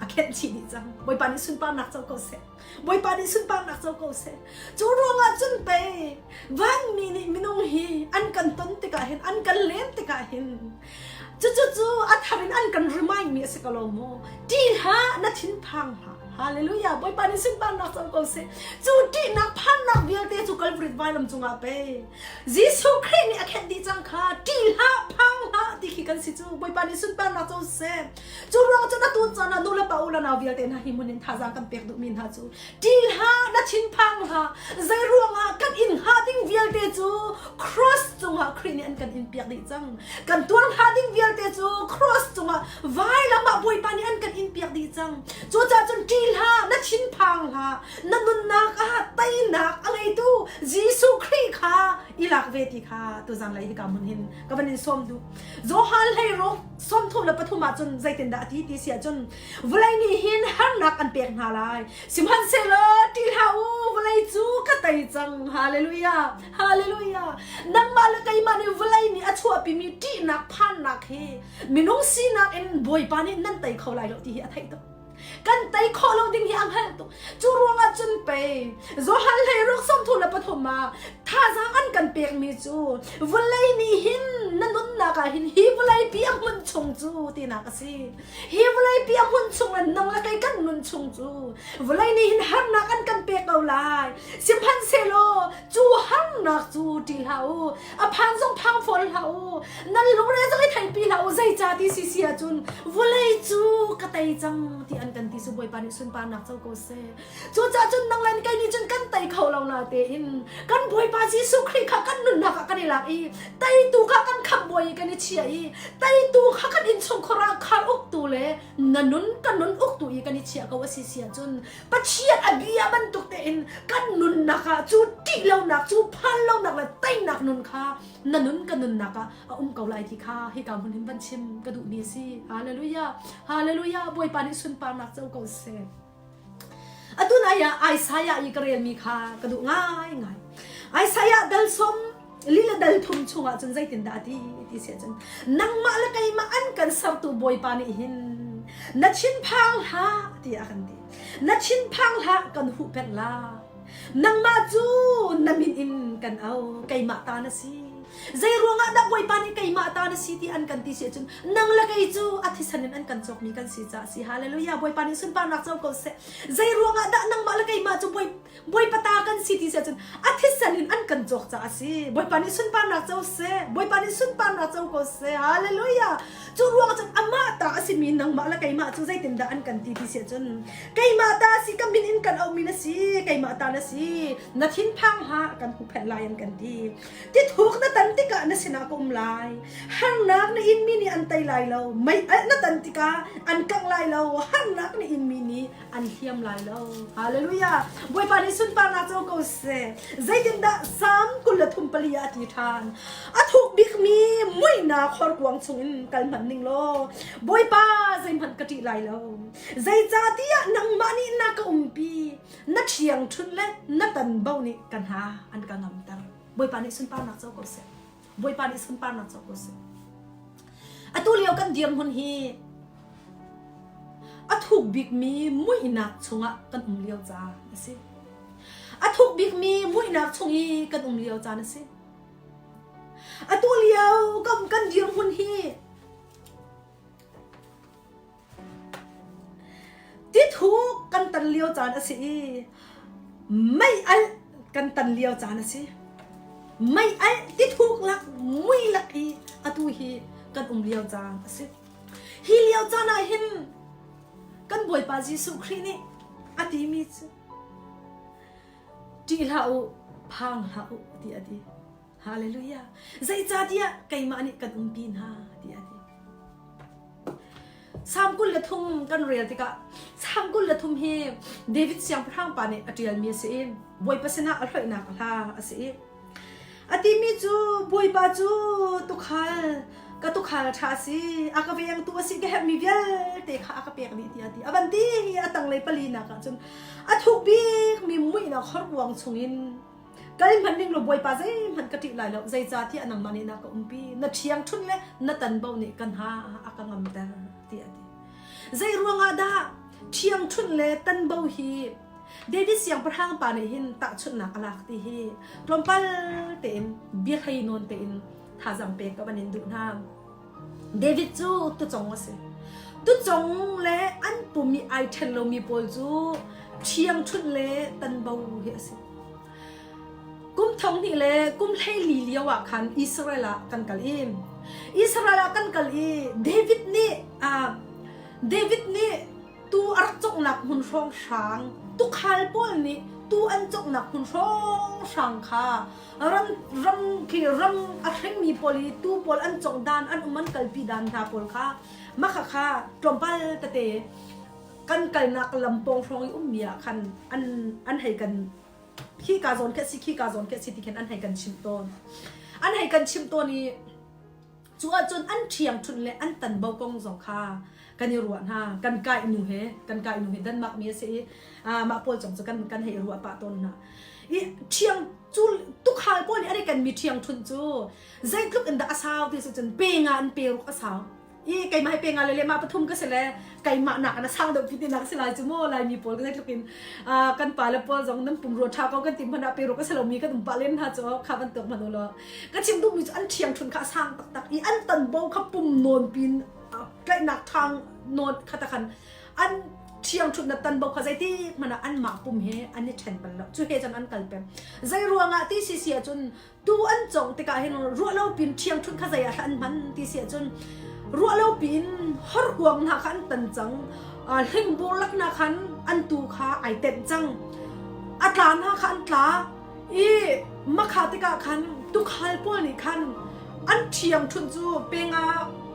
A khenh chih dih cang. Bawipa nih sunparnak co ko seh. Bawipa nih sunparnak co ko seh. Cu ruangah cun pei vanmi nih minung hi an kan ton tikah hin an kan len tikah hin cucu cu a thar in an kan remind mi a si ko lo maw? Ṭih hlah, na thinphang hlah. Hallelujah. Bawipa nih sunparnak co ko seh. Cu ṭihnak phannak vialte cu Calvary vailam cungah pei Jesuh Khrih nih a khenh dih cang kha ṭih hlah, phang hlah ti khi kan si cu. Bawipa nih sunparnak co seh. Cu ruang cun atu caan ah nu le pa u le nau vialte hna hi hmun in thazaang kan pek duhmi hna cu ṭih hlah, na thinphang hlah. Zei ruangah kan in hnga ding vialte cu cross cungah Khrih nih an kan in piak dih cang. Kan tuar hnga ding vialte cu cross cungah vailam ah Bawipa nih an kan in piak dih cang. Cucaah cun ṭih hlah, na thinphang hlah. Na nunnak ah teinak a ngeitu Jesuh Khrih kha i lak ve ti kha tuzan lei hika hmun hin ka van in sawm duh. Johan hleiruk 33 ah cun zeitindah a ti ti si ahcun vawlei nih hin harnak an pek hna lai. Sihmanhsehlaw ṭih hlah u, vawlei cu ka tei cang. Hallelujah. Hallelujah. Nangmah le keimah nih vawlei nih a chuahpimi ṭihnak phannak hi minung sinak in Bawipa nih nan tei kho lai lo ti hi a theih tuk. Kan tei khawh lo ding hi a hngalh tuk. Cu ruangah cun pei Johan hleiruk 33 ah thazaang an kan pekmi cu vawlei nih hin na nunnak ah hin hi vawlei pi a hmun chung cu tinak a si. Hi vawlei pi a hmun chung le nang le kei kan nun chung cu vawlei nih hin harnak an kan pek ko lai. Sihmanhsehlaw cu harnak cu ṭih hlah u. A phan zong phang fawn hlah u. Nan lungre zong i theipi hlah u. Zeicah ti si si ahcun vawlei cu ka tei cang ti an kan ti cu Bawipa nih sunparnak co ko seh. Cucaah cun nang le kei nih cun kan tei kho lo na tein kan Bawipa Jesuh Khrih kha kan nunnak ah kan i lak i teitu kha kan khamh bawi i kan i chia i teitu kha kan innchungkhar ah khar uktu le na nun kan nun uktu i kan i chia ko a si si ahcun Pathian a bia bantuk tein kan nunnak ah cu ṭih lonak cu phan lonak le teinak nun kha na nun ka nunnak ah a um ko lai ti kha hika hmun hin van chim ka duhmi a si. Hallelujah. Hallelujah. Bawipa nih sunparnak co ko seh. Atu nai ah Isaiah i ka relmi kha ka duh ngaingai. Isaiah dal som lila dal thum chungah cun zeitindah a ti ti si ahcun nangmah le keimah an kan sertu Bawipa nih hin na thinphang hlah tiah a kan ti. Na thinphang hlah kan huhphenh la. Nangmah cu na min in kan au keimah ta na si. Zei ruangah dah Bawipa nih keimah ta na si ti an kan ti si ahcun nang le kei cu a thisen in an kan cawkmi kan si caah si. Hallelujah. Bawipa nih sunparnak co ko seh. Zei ruangah dah nangmah le keimah cu Bawipa ta kan si ti si ahcun a thisen in an kan cawk caah a si. Bawipa nih sunparnak co seh. Bawipa nih sunparnak co ko seh. Hallelujah. Cu ruang cun amah ta a simi nangmah le keimah cu zeitindah an kan ti ti si ahcun keimah ta si ka min in kan auhmi na si keimah ta na si na thinphang hlah kan huhphenh lai an kan ti. Tithuk na tan tikah na sinah ka um lai. Harnak na inmi nih an tei lai lo. Mei alh na tan tikah an kangh lai lo. Harnak na inmi nih an hliam lai lo. Hallelujah. Bawipa nih sunparnak co ko seh. Zeitindah Salm 23 pali ah a ti ṭhan. A thuk bikmi muihnak horkuang chungin kal hmanh ning law Bawipa zeihmanh ka ṭih lai lo. Zeicahtiah nangmah nih na ka umpi. Na ṭhiangṭhunh le na tanbo nih ka hna an ka ngamter. Bawipa nih sunparnak co ko seh. Bawipa nih sunparnak co ko seh. Atu lio kan dirhmun hi a thuk bikmi muihnak chungah kan um lio caan a si. A thuk bikmi muihnak chung i kan um lio caan a si. Atu lio kan, kan dirhmun hi Tithuk kan tan lio caan a si i mei alh kan tan lio caan a si. Mei alh tithuk lak mui lak i atu hi kan um lio caan a si. Hi lio caan ah hin kan Bawipa Jesuh Khrih nih a timi cu ṭih hlah u, phang hlah u ti a ti. Hallelujah. Zeicahtiah keimah nih kan umpi hna tiah a ti. Salm 23 kan rel tikah Salm 23 hi David siangpahrang pa nih a ṭialmi a si i Bawipa sinah a hloihnak hla a si i a timi cu Bawipa cu tukhal ka tukhal ṭha a si a ka vengtu a si ka herhmi vialte kha a ka pek dih tiah a ti a van ti hi a tanglei palinak ah cun a thuk bikmi muihnak horkuang chungin Kal hmanh ning law Bawipa zeihmanh ka ṭih lai lo, zeicahtiah nangmah nih na ka umpi, na ṭhiangṭhunh le na tanbo nih ka hna a ka ngamter, tiah a ti. Zei ruangah dah? Ṭhiangṭhunh le tanbo hi David siangpahrang pa nih hin tahchunhnak a lak ti hi tlawmpal tein biahlei nawn tein thazaang pek ka van in duh hna. David cu tucong a si. Tucong le an pum i ai ṭhen lomi pawl cu ṭhiangṭhunh le tanbo hi a si. Kum thong hnih le kum 14 lio ah khan Israel ah kan kal i Israel ah kan kal i David nih uh, David nih tu a rak cawknak hmun hrawnghrang tukhal pawl nih tu an cawknak hmun hrawnghrang kha ram ram khi ram a hringmi pawl i tu pawl an cawk dan an um an kalpi dan hna pawl kha makha kha tlawmpal tete kan kalnak lam pawng hrawng i ummi ah khan an an hei kan khi ka zawn khi si khi ka zawn khi si ti khin an hei kan chimh tawn an hei kan chimh tawn i Cu ahcun an ṭhiangṭhunh le an tanbo kong zong kha kan i ruah hna. Kan kai nu he, kan kai nu he Denmark mi a si i mah pawl zong cu kan kan hei ruah pah tawn hna. I ṭhiang cu tukhal pawl nih an i kenmi ṭhiangṭhunh cu zeitluk in dah a sau ti si cun pe nga in pe ruk a sau. I keimah hi pe nga le le mah pathum ka si le keimah nak in a sang deuh ti nak si lai cu maw Laimi pawl ka zeitluk in kan pa le pawl zong nan pumrua ṭha ko kan ti hmanh ah pe ruk a si lomi kan um pah len hna cu kha bantuk hmanh u law Ka chim duhmi cu an ṭhiangṭhunh kha a sang taktak i an tanbo kha pum nawn pin tlaihnak ṭhang nawn kha ta khan an ṭhiangṭhunh na tanbo kha zeiti hmanh ah anmah pum he an i ṭhen bal lo. Cu he cun an kal peng. Zei ruangah ti si si ahcun tu an congh tikah hin ruah lo pin ṭhiangṭhunh kha zei ah an hman ti si ahcun ruah lo pin horkuang hna kha an tan cang. Hlingbur lak hna khan an tu kha ai tenh cang. A tla hna kha an tla. I makha tikah khan tukhal pawl nih khan an ṭhiangṭhunh cu penga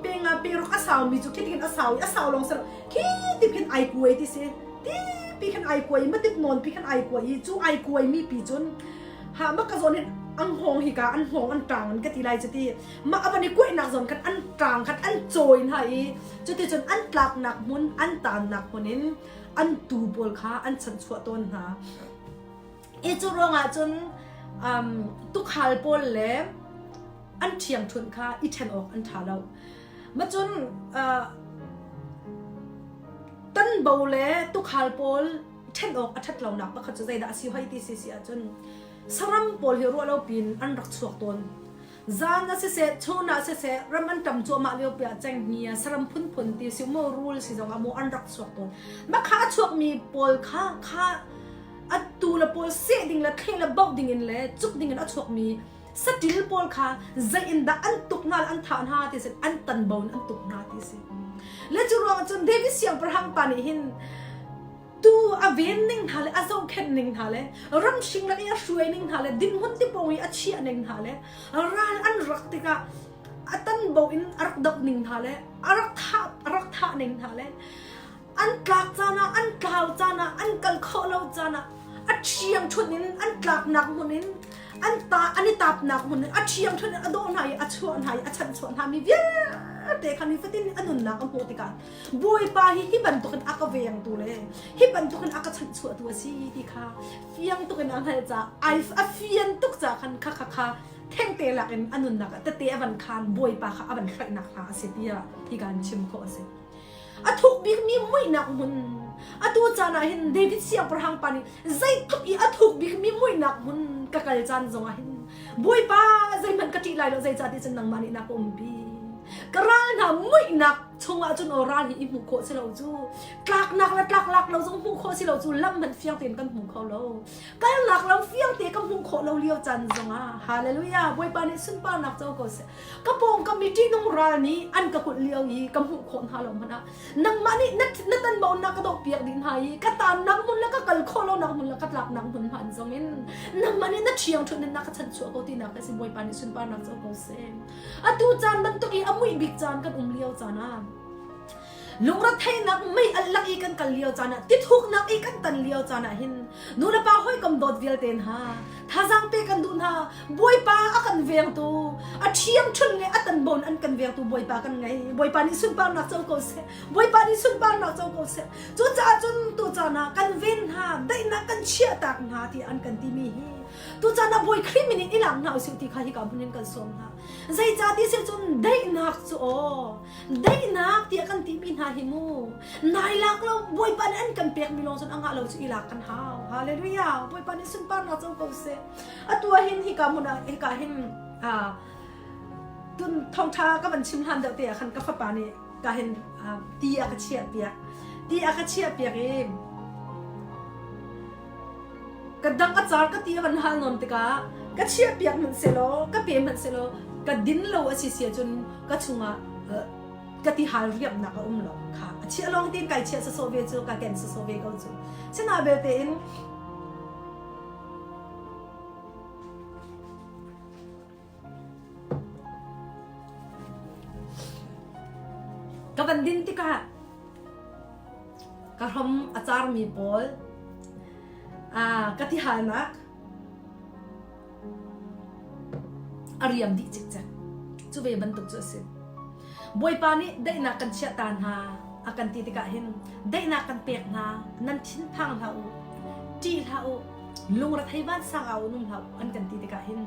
penga peruk a saumi cu khi tikin a sau i a sau lawng si lo khi ti khin ai kuai ti si ti khin ai kuai i matip nawn pi khin ai kuai i cu ai kuai mi pi cun ha maka zawn hin an hngawng hi ka an hngawng an ṭang an ka ti lai cuti mah a van i kuaihnak zawn khan an ṭang khan an cawi hna i cuti cun an tlaknak hmun an tannak hmun in an tuu pawl kha an chanhchuah tawn hna. I cu ruangah cun um, tukhal pawl le an ṭhiangṭhunh kha i ṭhen awk an ṭha lo. Macun uh, tanbo le tukhal pawl ṭhen awk a ṭhat lonak pakhat cu zeidah a si hoi ti si si ahcun saram pawl hi ruah lo pin an rak chuak tawn. Zan ah siseh, chun ah siseh, ram an ṭam cuahmah lio pi ah cenghngia, saram phunphun ti si maw, rul si zong ah maw an rak chuak tawn. Mah kha a chuakmi pawl kha kha a tu le pawl seh ding le thleh le boh ding in le cuk ding in a chuakmi saṭil pawl kha zei in dah an tuk hna le an thah hna ti si an tanbo in an tuk hna ti si. Le cu ruangah cun David siangpahrang pa nih hin Tu a ven ning hna le a zohkhenh ning hna le ramhring lak i a hruai ning hna le dinhmun tipawng i a chiah ning hna le ral an rak tikah a tanbo in a rak doh ning hna le a rak thah a rak thah ning hna le an tlak caan ah an tlau caan ah an kal khawh lo caan ah a ṭhiang ṭhun in an tlaknak hmun in an ta an i tapnak hmun in a ṭhiang ṭhun in a dawh hna i a chuah hna i a chanhchuah hna mi vialte kha nifatin a nunnak a hmuh tikah Bawipa hi hi bantukin a ka vengtu le hi bantukin a ka chanhchuahtu a si ti kha fiang tukin a hngalh caah ai a fian tuk caah khan kha kha kha thengte lak in a nunnak ah tete a van khan Bawipa kha a van hraihnak hna a si tiah hi kan chim khawh a si. A thuk bikmi muihnak hmun atu caan ah hin David siangpahrang pa nih zeitluk i a thuk bikmi muihnak hmun ka kal caan zong ah hin Bawipa zeihmanh ka ṭih lai lo zeicah ti cun nangmah nih na ka umpi. Ka ral hna muihnak chungah cun aw ral hi i hmuh khawh si lo cu tlaknak le tlaklak lo zong hmuh khawh si lo cu lam hmanh fiang tein kan hmu kho lo kalnak lam fiang te ka hmuh khawh lo lio caan zongah hallelujah bawipa nih sunparnak co ko seh ka pawngkam i ṭihnung ral nih an ka kulh lio i ka hmuh khawh hna lo hmanh ah nangmah nih na na tanbo na ka doh piak dih hna i ka tannak hmun le ka kal khawh lonak hmun le ka tlaknak hmun hman zong in nangmah nih na ṭhiang ṭhut na ka chanchuah ko tinak ka si bawipa nih sunparnak co ko seh Atu caan bantuk i a muih bik caan kan um lio caan ah lungretheihnak mei alh lak i kan kal lio caan ah tithuknak i kan tan lio caan ah hin nulepa hawikom dawt vialte hna thazaang pe kan duh hna Bawipa a kan vengtu a ṭhiamṭhun le a tanbon an kan vengtu Bawipa kan ngei Bawipa nih sunparnak co ko seh Bawipa nih sunparnak co ko seh cucaah cun tu caan ah kan ven hna daihnak kan chiahtak hna ti an kan timi hi. Tuchan ah Bawi Khrih min in i lak hna usih ti kha hika hmun in kan sawm hna. Zeicah si cun daihnak cu aw daihnak tiah kan timi hna hi mu nai lak lo Bawipa nih an kan pekmi lawng cun a ngah lo cu i lak kan hau. Hallelujah. Bawipa nih sunparnak co ko seh. Atu ah hin hika hmun ah hika hin tun thawngtha ka van chim hlan deuh te ah khan ka fapa nih ka hin ti a ka chiah piak. Ti a ka chiah piak i Ka dang a car ka ti a van hal nawn tikah ka chiahpiak hmanh selaw ka pe hmanh selaw ka din lo a si si ahcun ka chungah ka ti hal riamnak a um lo kha a chiah lawng tein kai chiah sawsawh ve cu ka ken sawsawh ve ko cu sina belte in Ka van din tikah ka hrom a carmi pawl ka tihalnak a riam dih cikcek. Cu ve bantuk cu a si. Bawipa nih daihnak kan chiah ta hna a kan ti tikah hin daihnak kan pek hna nan thinphang hlah u, ṭih hlah u, lungrethei vansang ah un um hlah u an kan ti tikah hin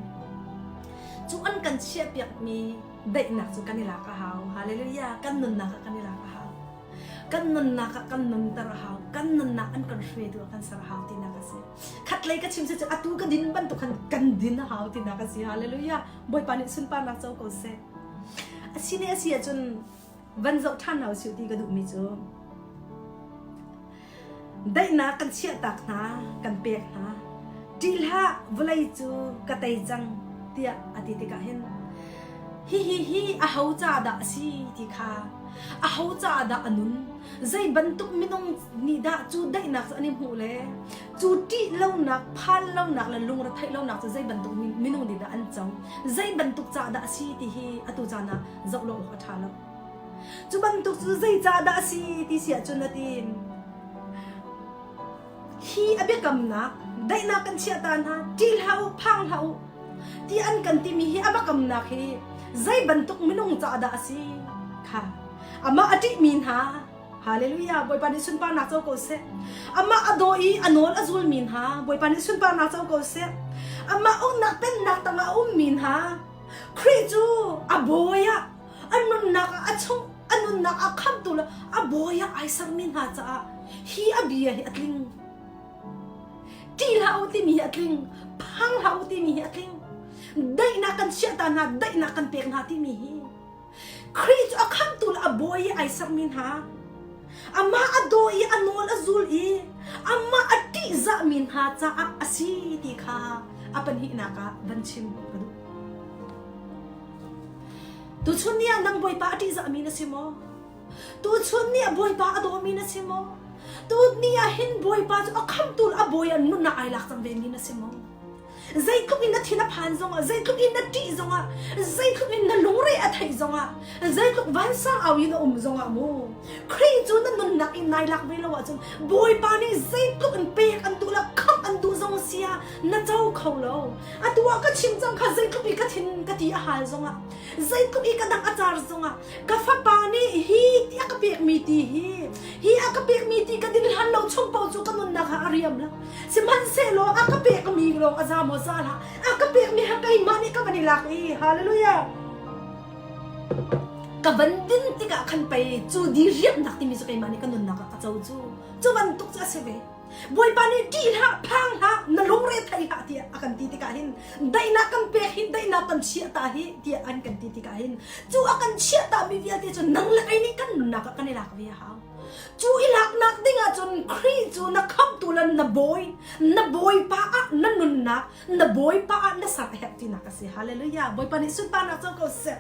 cu an kan chiahpiakmi daihnak cu kan i lak a hau. Hallelujah! Kan nunnak ah kan i lak a hau. Kan nunnak ah kan nunter a hau. Kan nunnak an kan hruaitu ah kan ser a hau tinak a si. Khatlei ka chim si cu atu ka din bantuk khan kan din a hau tinak a si. Hallelujah! Bawipa nih sunparnak co ko seh. A si ne a si ahcun van zoh ṭhan hna usih ti ka duhmi cu daihnak kan chiahtak hna, kan pek hna. Ṭih hlah, vawlei cu ka tei cang tiah a ti tikah hin hihi hi aho ca dah a si ti kha aho ca dah a nun zei bantuk minung nih dah cu daihnak cu an i hmuh le cu ṭih lonak phan lonak le lungretheih lonak cu zei bantuk minung nih dah an co zei bantuk ca dah a si ti hi atu caan ah zoh lo awk a ṭha lo. Cu bantuk cu zeicah dah a si ti si ahcun a ti. Hi a biakamnak daihnak kan chiah ta hna, ṭih hlah u, phang hlah u ti an kan timi hi a biakamnak hi zei bantuk minung caah dah a si kha amah a ṭihmi hna Hallelujah Bawipa nih sunparnak co ko seh amah a daw i a nawl a zulmi hna Bawipa nih sunparnak co ko seh amah uknak pennak tangah a ummi hna Khrih cu a bawi ah a nunnak ah a chung a nunnak ah khamtu le a bawi ah ai sermi hna caah hi a bia hi a tling. Ṭih hlah u timi hi a tling. Phang hlah u timi hi a tling. Daihnak kan chiah ta hna, daihnak kan pek hna timi hi. Khrih cu a khamtu le a bawi i ai sermi hna amah a daw i a nawl a zul i amah a ṭihzahmi hna caah a si ti kha a pahnihnak ah van chim ka duh. Tuchun ni ah nang Bawipa a ṭihzahmi na si maw? Tuchun ni ah Bawipa a dawmi na si maw? Tu ni ah hin Bawipa cu a khamtu le a bawi ah nunnak ai lak cang vemi na si maw? Zeitluk in na thin a phan zongah, zeitluk in na ṭih zongah, zeitluk in na lungre a theih zongah, zeitluk vansang au in a um zongah mu, Khrih cu na nunnak in nai lak ve lo ahcun Bawipa nih zeitluk in pek an duh le khamh an duh zong si ah na co kho lo. Atu ah ka chim cang kha zeitluk i ka thin ka ti a hal zongah, zeitluk i ka dang a car zongah, ka fapa nih hi ti a ka pekmi ti hi, hi a ka pekmi ti ka din hlan lo chung paoh cu ka nunnak ah a riam lo. Sihmanhsehlaw a ka pekmi lawng a za maw za hlah, a ka pekmi ha keimah nih ka van i lak i hallelujah. Ka van din tikah khan pei cu diriamnak timi cu keimah nih ka nunnak ah ka co cu. Cu bantuk cu a si ve. Bawipa nih ṭih hlah, phang hlah, na lungre thei hlah tiah a kan ti tikah hin daihnak kan pek hi daihnak kan chiah ta hi tiah an kan ti tikah hin cu a kan chiah ta mi vialte cu nang le kei nih kan nunnak ah kan i lak ve a hau. Cu i laknak ding ahcun Khrih cu na khamhtu le na bawi, na bawipa ah na nunnak, na bawipa ah na ser a herh tinak a si. Hallelujah. Bawipa nih sunparnak co ko seh.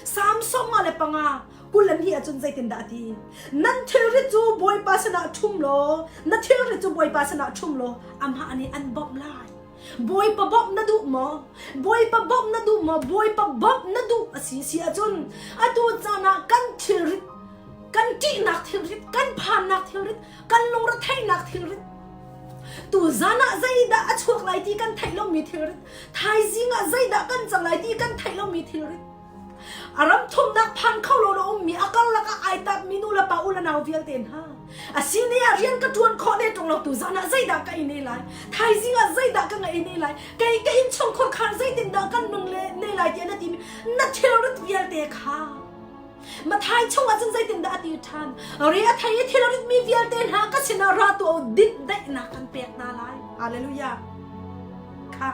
Salm 55 22 ahcun zeitindah a ti? Nan thilrit cu Bawipa sinah ṭhum law, na thilrit cu Bawipa sinah ṭhum law, amah nih an bawmh lai. Bawipa bawmh na duh maw? Bawipa bawmh na duh maw? Bawipa bawmh na duh a si si ahcun atu caan ah kan thilrit, kan ṭihnak thilrit, kan phannak thilrit, kan lungretheihnak thilrit, tuzan ah zeidah a chuak lai ti kan theih lomi thilrit, thaizing ah zeidah kan cang lai ti kan theih lomi thilrit, a ram thumnak phan kho lo na ummi a karlak ah ai tapmi nu le pa u le nau vialte hna. A si ni ah rian ka ṭuan khawh ne ṭung lo tu zan ah zeidah ka ei ne lai? Thaizing ah zeidah ka ngei ne lai? Kei ka innchungkhar khar zeitindah kan nung le ne lai tiah na timi na thilrit vialte kha Mathai chungah cun zeitindah a ti ṭhan? Re a thei i thilrit mi vialte hna ka sinah ra tuah u dinhdaihnak kan pek hna lai. Hallelujah. Kha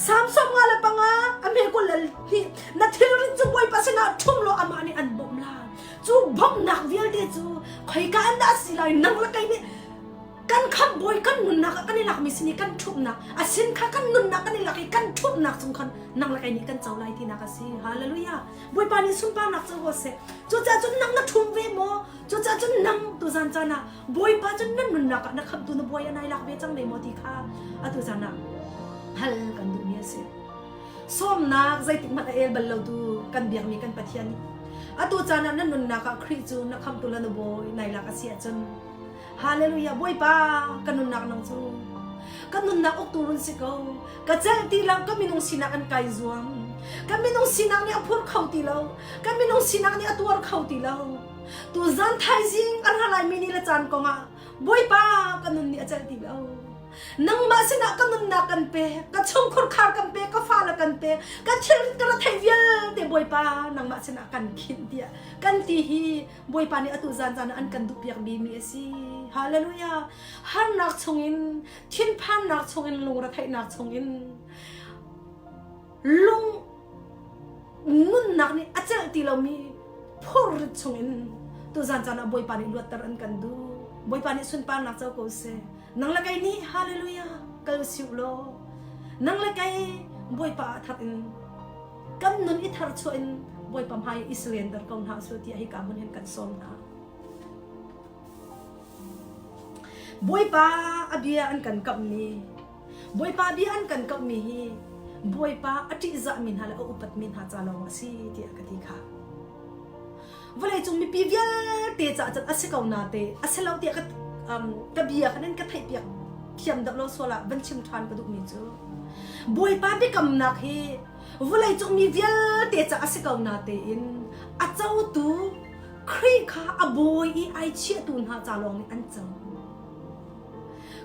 Samson nga le panga a hme kul le hnih na thilrit cu Bawipa sinah ṭhum law amah nih an bawmh lai. Cu bawmhnak vialte cu khoika an dah si lai nang le kei nih kan khamh bawi kan nunnak ah kan i lakmi sin i kan ṭhumhnak a sin kha kan nunnak kan i lak i kan ṭhumhnak chung khan nang le kei nih kan co lai tinak a si. Hallelujah. Bawipa nih sunparnak cu ko seh. Cucaah cun nang na ṭhum ve maw? Cucaah cun nang tuzan caan ah Bawipa cun nan nunnak ah na khamhtu na bawi an ai lak ve cang ne maw ti kha atu caan ah hal kan duhmi a si. Sawmnak zeitik hmanh a el bal lo tu kan biakmi kan Pathian nih atu caan ah na nunnak ah Khrih cu na khamhtu le na bawi nai lak a si ahcun Hallelujah Bawipa ka nunnak nang cu ka nunnak uktu run si ko ka celh ti lo ka minung sinak an kai zuam ka minung sinak nih a phur kho ti lo ka minung sinak nih a tuar kho ti lo tu zan thaizing a ra lai mi ni le caan kong ah Bawipa ka nun nih a celh ti lo nangmah sinah ka nunnak kan pe ka chungkhur khar kan pe ka fale kan pe ka thil ka ra theih vialte Bawipa nangmah sinah kan khinh tiah kan ti hi Bawipa nih atu zan zan ah an kan duhpiak bimi a si. Hallelujah. Harnak chungin, thinphannak chungin, lungretheihnak chungin, lung nunnak nih a celh ti lomi phurrit chungin tuzan caan ah Bawipa nih luatter an kan duh. Bawipa nih sunparnak co ko seh. Nang le kei nih hallelujah kal siu law. Nang le kei Bawipa ah thar in kan nun i tharchuah in Bawipa hmai i surrender ko hna usih tiah hika hmun hin kan sawm hna. Bawipa a bia an kan kamhmi Bawipa bia an kan kamhmi hi Bawipa a ṭihzahmi hna le a upatmi hna ca lawng a si tiah ka ti kha. Vawleicung mipi vialte caah cun a si ko na te a si lo tiah ka um, ka bia khan in ka theihpiak thiam deuh lo sual ah van chim ṭhan ka duhmi cu Bawipa biakamnak hi vawleicung mi vialte ca a si ko na tein a cotu Khrih kha a bawi i ai chiahtu hna ca lawng nih an co.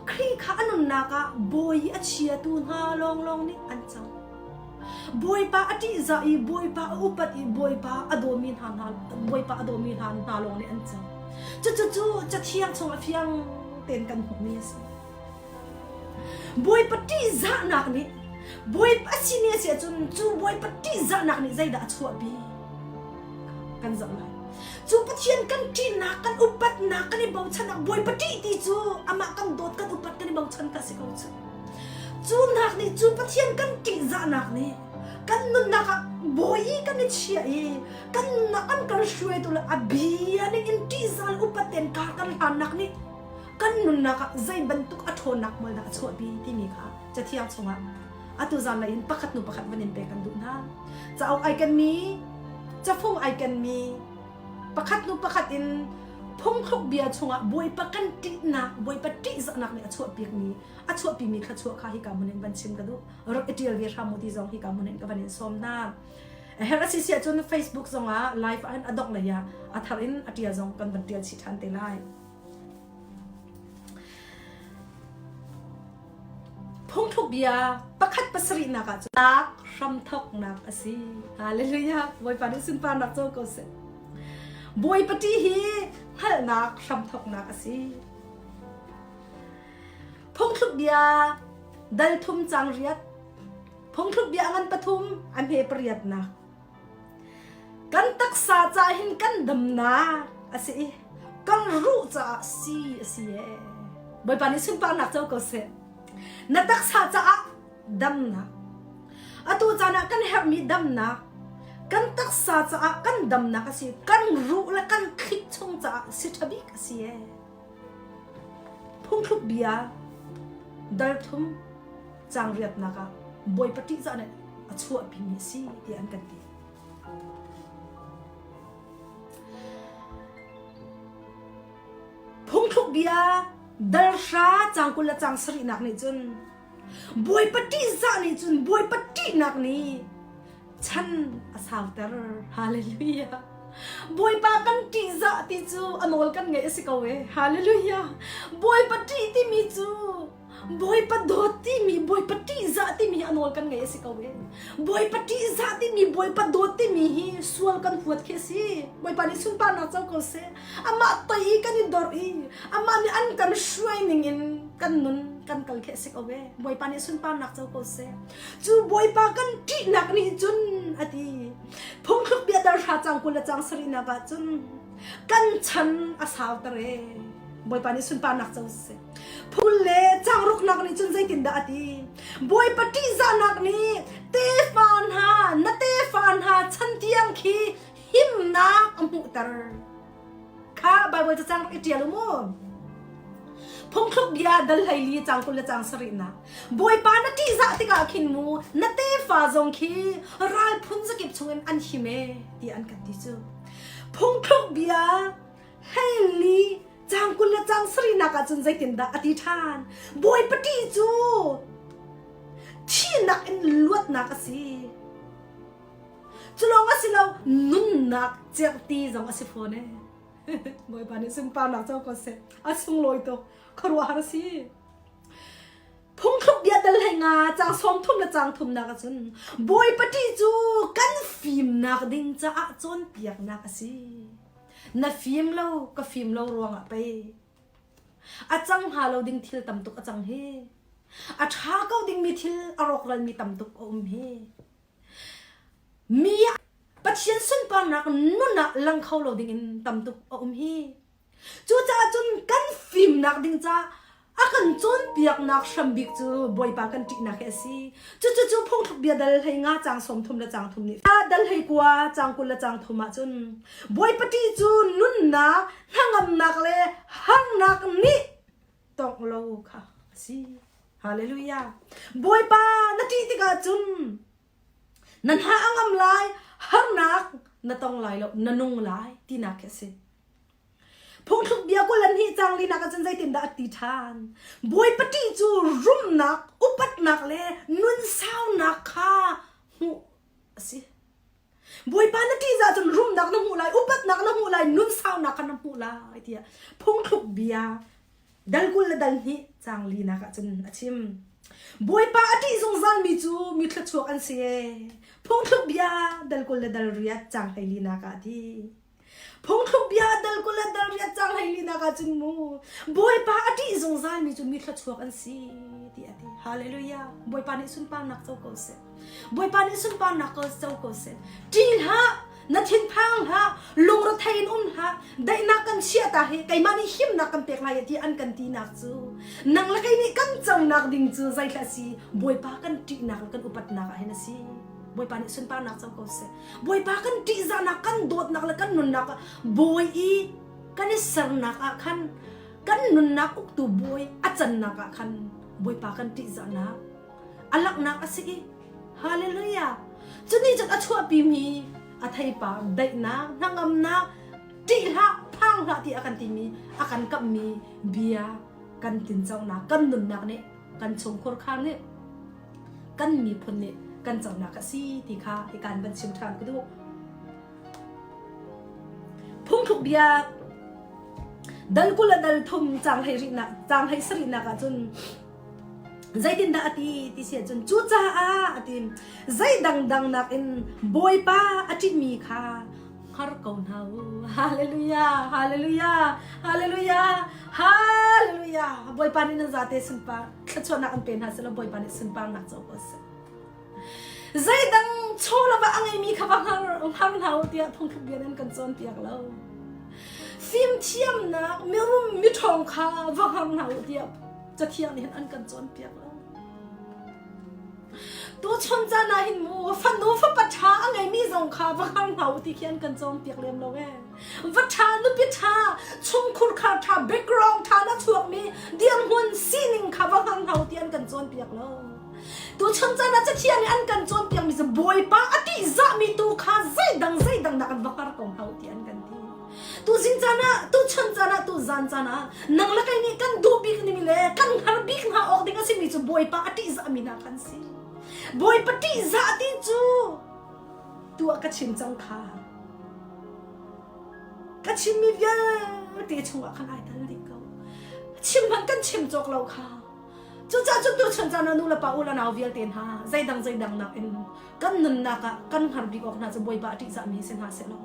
Khrih kha a nunnak ah bawi i a chiatu hna lawnglawng nih an co. Bawipa a ṭihzah i Bawipa a upat i Bawipa a dawmi hna hna Bawipa a dawmi hna hna lawng nih an co. Cucu cu Cathiang chung a fiang tein kan hmuhmi a si. Bawipa ṭihzahnak nih Bawipa a simi a si ahcun cu Bawipa ṭihzahnak nih zeidah a chuahpi kan zoh lai. Cu Pathian kan ṭihnak, kan upatnak, kan i bochannak Bawipa ṭih ti cu amah kan dawt, kan upat, kan i bochan ka si ko cu. Cu nak nih cu Pathian kan ṭihzahnak nih kan nunnak ah bawi kan i chiah i kan nunnak an kan hruaitu le a bia ning in ṭihzah le upat tein kar kan hlannak nih kan nunnak ah zei bantuk a ṭhawnnak hmual dah a chuahpi timi kha Cathiang chungah atu zanlei in pakhat hnu pakhat van in pek kan duh hna. Cauk ai kenmi, cafung ai kenmi, pakhat hnu pakhat in phungthluk bia chungah Bawipa kan ṭihnak, Bawipa ṭihzahnak nih a chuahpikmi, a chuahpimi thluachuah kha hika hmun in van chim ka duh. Rak i ṭial ve hram u ti zong hika hmun in ka van in sawm hna. A herh a si si ahcun Facebook zongah live ah hin a dongh lei ah a thar in a ṭial zong kan van ṭial chih ṭhan te lai. Phungthluk bia pakhat pasarihnak ah cun hramthawknak a si. Hallelujah. Bawipa nih sunparnak co ko seh. Bawipa ṭih hi hngalhnak hramthawknak a si. Phungthluk bia dal thum cang riat. Phungthluk bia ngan pathum a hme pariatnak. Kan taksa caah hin kan damnak a si i kan ruh caah si a si ee. Bawipa nih sunparnak co ko seh. Na taksa caah damnak. Atu caan ah kan herhmi damnak, kan taksa caah kan damnak a si. Kan ruh le kan thlik chung caah si ṭha bik a si ee. Phungthluk bia dal thum caang riatnak ah Bawipa ṭihzah nih a chuahpimi a si tiah an kan ti. Phungthluk bia dal hra caang 20 le caang sarihnak nih cun Bawipa ṭihzah nih cun Bawipa ṭihnak nih chan a sauter. Hallelujah. Bawipa kan ṭihzah ti cu a nawl kan ngaih a si ko e. Hallelujah. Bawipa ṭih timi cu Bawipa dawt timi, Bawipa ṭihzah timi a nawl kan ngaih a si ko e. Bawipa ṭihzah timi, Bawipa dawt timi hi sual kan huat khi a si. Bawipa nih sunparnak co ko seh. Amah toi i kan i dor i amah nih an kan hruai ning in kan nun kan kal khi a si ko e. Bawipa nih sunparnak co ko seh. Cu Bawipa kan ṭihnak nih cun a ti. Phungthluk bia dal hra cang 20 le cang sarihnak ah cun kan chan a sauter e. Bawipa nih sunparnak co seh. Phul le changruknak nih cun zeitindah a ti? Bawipa ṭihzahnak nih tefa hna, na tefa hna chan tiang khi himnak a hmuhter. Kha Baibal cacang rak i ṭial u mu. Phungthluk bia dal 14 cang 20 le cang sarihnak. Bawipa na ṭihzah tikah khin mu na tefa zong khi ral phun zakip chungin an him e ti an kan ti cu. Phungthluk bia 14 Caang 20 le caang sarihnak ah cun zeitindah a ti ṭhan? Bawipa ṭih cu thihnak in luatnak a si. Cu lawng a si lo, nunnak cerhti zong a si fawn ee. Bawipa nih sunparnak co ko seh. A sunglawi tuk. Khuaruahhar a si. Phungthluk bia dal hlei nga caang 30 le caang thumnak ah cun Bawipa ṭih cu kan fimnak ding caah cawnpiaknak a si. Na fim lo, ka fim lo ruangah pei a cang hnga lo ding thil tam tuk a cang hi. A ṭha ko dingmi thil a rawkralmi tam tuk a um hi. Mi Pathian sunparnak nun ah lang kho lo dingin tam tuk a um hi. Cucaah cun kan fimnak ding caah a kan cawnpiaknak hrambik cu Bawipa kan ṭihnak hi a si. Cucu cu phungthluk bia dal hlei nga caang 30 le caang thum nih dal hlei kua caang 20 le caang thum ah cun Bawipa ṭih cu nunnak, hnangamnak le harnak nih tongh lo kha a si. Hallelujah. Bawipa na ṭih tikah cun na hna a ngam lai, harnak na tong lai lo, na nung lai tinak khi a si. Phungthluk bia 22 caang linak ah cun zeitindah a ti ṭhan? Bawipa ṭih cu rumnak, upatnak le nunsaunak kha hmuh a si. Bawipa na ṭihzah cun rumnak na hmuh lai, upatnak na hmuh lai, nunsaunak kha na hmuh lai tiah phungthluk bia dal 20 le dal hnih caang linak ah cun a chim. Bawipa a ṭih zungzalmi cu mi thluachuak an si ee. Phungthluk bia dal 20 le dal riat caang 14 ah a ti. Phungthluk bia dal 20 le dal riat caang 14 ah cun mu Bawipa a ṭih zungzalmi cu mi thluachuak an si ti a ti. Hallelujah. Bawipa nih sunparnak co ko seh. Bawipa nih sunparnak ko co ko seh. Ṭih hlah, na thinphang hlah, lungrethei in um hlah, daihnak kan chiah ta hi keimah nih himnak kan pek lai ti an kan tinak cu nang le kei nih kan conak ding cu zeithla si Bawipa kan ṭihnak le kan upatnak ah hin a si. Bawipa nih sunparnak co ko seh. Bawipa kan ṭihzahnak, kan dawtnak le kan nunnak ah bawi i kan i sernak ah khan kan nunnak uktu bawi a cannak ah khan Bawipa kan ṭihzahnak a langhnak a si i Hallelujah! Cunih cun a chuahpimi a theipar daihnak, hnangamnak, ṭih hlah, phang hlah ti a kan timi, a kan kamhmi bia kan tinconak, kan nunnak nih kan chungkhur kha nih kan miphun nih kan conak a si ti kha hikan van chim ṭhan ka duh. Phungthluk bia dal 20 le dal thum caang hlei rihnak caang hlei sarihnak ah cun zeitindah a ti ti si ahcun cucaah a ti zei dangdang nakin Bawipa a ṭihmi kha hngar ko hna u. Hallelujah, hallelujah, hallelujah, hallelujah. Bawipa nih nan zate sunpar thluachuahnak an pe hna selaw Bawipa nih sunparnak co ko seh. Zeidang chaw le va a ngeimi kha va hngar hngar hna u tiah phungthluk bia nan kan cawnpiak lo. Fimthiamnak mirum miṭhawng kha va hngar hna u tiah cathiang nih hin an kan cawnpiak lo. Tuchun caan ah hin mu fanu fapa ṭha a ngeimi zong kha va hngar hna u ti khi an kan cawnpiak lem lo ee. Va ṭha nupi ṭha chungkhur kha ṭha background ṭha na chuakmi dirhmun sining kha va hngar hna u ti an kan cawnpiak lo. Tuchun caan ah Cathiang nih an kan cawnpiakmi cu Bawipa a ṭihzahmi tu kha zeidang zeidang dah kan va hngar ko hna u ti an kan ti. Tuzing caan ah, tuchun caan ah, tuzan caan ah nang le kei nih kan duh bik nimi le kan hngar bik hna awk ding a simi cu Bawipa a ṭihzahmi hna khan si. Bawipa ṭihzah ti cu tuah ka chim cang kha. Ka chimmi vialte chungah khan ai tel dih ko. Chim hmanh kan chim cawk lo kha. Cucaah cun tuchun caan ah nu le pa u le nau vialte hna zeidang zeidang nakin kan nunnak ah kan hngar bik awk hna cu Bawipa a ṭihzahmi si hna sehlaw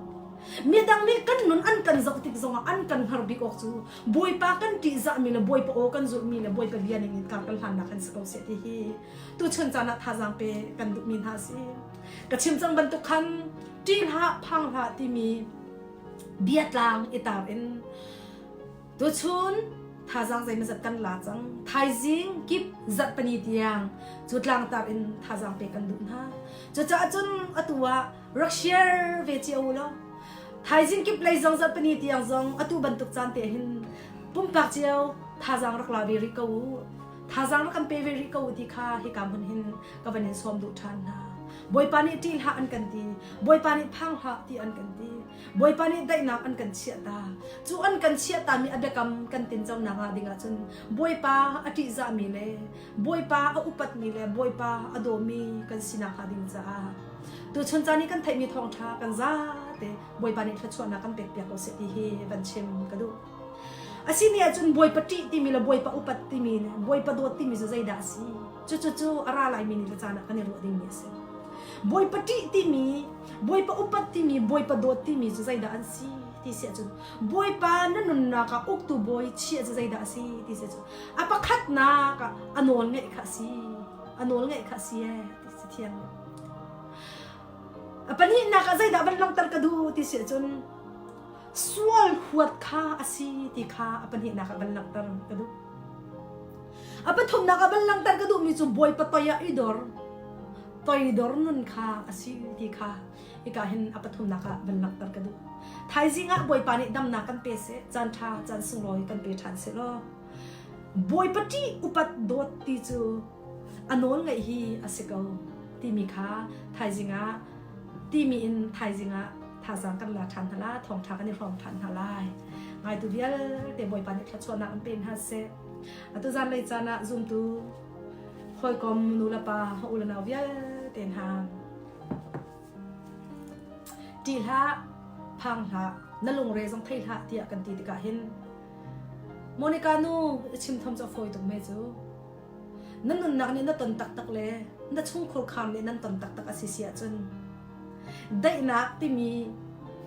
midang nih kan nun an kan zoh tik zongah an kan hngar bik awk cu Bawipa kan ṭihzahmi le Bawipa aw kan zulhmi le Bawipa bia ning in kar kan hlannak han si ko seh ti hi tuchun caan ah thazaang pe kan duhmi hna si. Ka chim cang bantuk khan ṭih hlah phang hlah timi biatlang i tar in Tuchun thazaang zeimawzat kan la cang. Thaizing kip zarhpini tiang cu tlangtar in thazaang pek kan duh hna. Cucaah cun atu ah rak share ve cio u law thaizing kip lei zong zarhpini tiang zong atu bantuk caan te hin pumpak cio thazaang rak la ve rih ko u. Thazaang rak kan pe ve rih ko u ti kha hika hmun hin ka van in sawm duh ṭhan hna. Bawipa nih ṭih hlah an kan ti. Bawipa nih phang hlah ti an kan ti. Bawipa nih daihnak an kan chiahta. Cu an kan chiahtami a biakam kan tinconak ah ding ahcun Bawipa a ṭihzahmi le Bawipa a upatmi le Bawipa a dawmi kan sinak hnga ding caah tuchun caan i kan theihmi thawngṭha kan zate Bawipa nih thluachuahnak kan pekpiak ko seh ti hi van chim ka duh. Asini ahcun Bawipa ṭih timi le Bawipa upat timi le Bawipa dawt timi cu zeidah a si? Cucu cu a ra laimi ni le caan ah kan i ruah dingmi a si. Bawipa ṭih timi, Bawipa upat timi, Bawipa dawt timi cu zeidah an si ti si ahcun Bawipa na nunnak ah uktu bawi chiah cu zeidah a si ti si ahcun a pakhatnak ah a nawl ngeih kha a si. A nawl ngeih kha a si ee ti si thiang. A pahnihnak ah zeidah van langhter ka duh ti si ahcun sual huat kha a si ti kha a pahnihnak ah van langhter ka duh. A pathumnak ah van langhter ka duhmi cu Bawipa toi ah i dor, toidor nun kha a si ti kha hika hin a pathumnak ah van langhter ka duh. Thaizing ah Bawipa nih damnak kan pe seh, caan ṭha, caan sunglawi kan pe ṭhan seh law Bawipa ṭih upat dawt ti cu a nawl ngeih hi a si ko timi kha thaizing ah timi in thaizing ah thazaang kan la ṭhan hna la, thawngṭha kan i hrawm ṭhan hna lai. Ngaitu vialte Bawipa nih thluachuahnak an pe hna seh. Atu zanlei caan ah zumtu hawikom nu le pa u le nau vialte hna ṭih hlah, phang hlah, na lungre zong thei hlah tiah kan ti tikah hin Monica nu i chim thom cu a fawi tuk me cu. Na nunnak nih na ton taktak le na chungkhur kham nih nan ton taktak a si si ahcun daihnak timi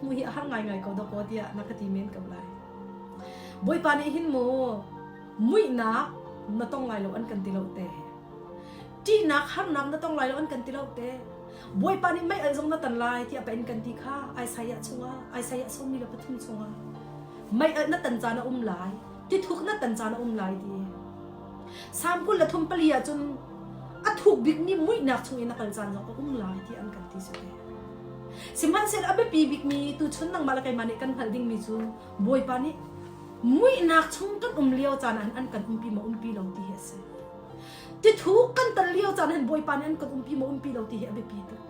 hmuh hi a har ngaingai ko dawkaw tiah na ka ti men ko lai. Bawipa nih hin mu muihnak na tong lai lo an kan ti lo te. Ṭihnak harnak na tong lai lo an kan ti lo te. Bawipa nih mei al zong na tan lai tiah pa in kan ti kha Isaiah chungah Isaiah sawmi le pathum chungah mei al na tan caan a um lai tithuk na tan caan a um lai ti. Salm 23 ah cun a thuk bikmi muihnak chung in a kal caan zong a um lai ti an kan ti si te. Sihmanhsehlaw a biapi bikmi tuchun nangmah le keimah nih kan hngalh dingmi cu Bawipa nih muihnak chung kan um lio caan ah an kan umpi maw umpi lo ti hi a si. Tithuk kan tan lio caan hin Bawipa nih an kan umpi maw umpi lo ti hi a biapi tuk.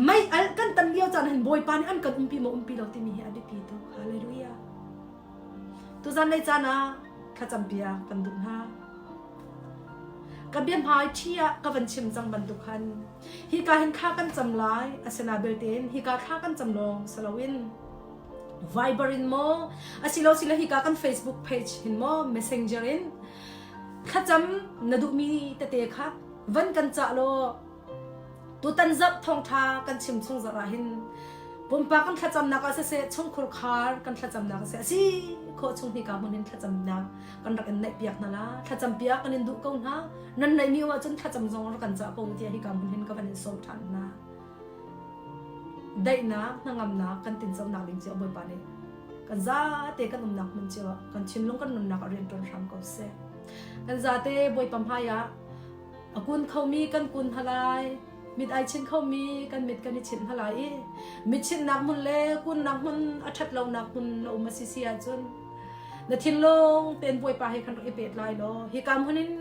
Mei alh kan tan lio caan hin Bawipa nih an kan umpi maw umpi lo timi hi a biapi tuk. Hallelujah. Tuzan lei caan ah thlacam piak kan duh hna. Ka biahmai ṭhi ah ka van chim cang bantuk khan hika hin thla kan cam lai asina belte in hika thla kan cam lawng si loin Viber in maw asilo sila hika kan Facebook page hin maw Messenger in thlacam na duhmi tete kha van kan cah law Tutan zarh thawngṭha kan chim chung zarh ah hin pumpak kan thlacamnak ah siseh chungkhur khar kan thlacamnak ah siseh a si khawh chung hika hmun in thlacamnak kan rak in neih piak hna la thlacam piak kan in duh ko hna nan neihmi um ahcun thlacam zong rak kan cah ko tiah hika hmun hin ka van in sawm ṭhan hna daihnak hnangamnak kan tinconak ding cio Bawipa nih kan zate kan umnak hmun cio ah kan thinlung kan nunnak ah rian ṭuan hram ko seh kan zate Bawipa hmai ah A kun khomi kan kun hna lai. Mit ai chinh khomi kan mit kan i chinh hna lai i mit chinhnak hmun le kunnak hmun a ṭhat lonak hmun na um a si si ahcun na thinlung tein Bawipa he khan rak i pehtlai law hika hmun in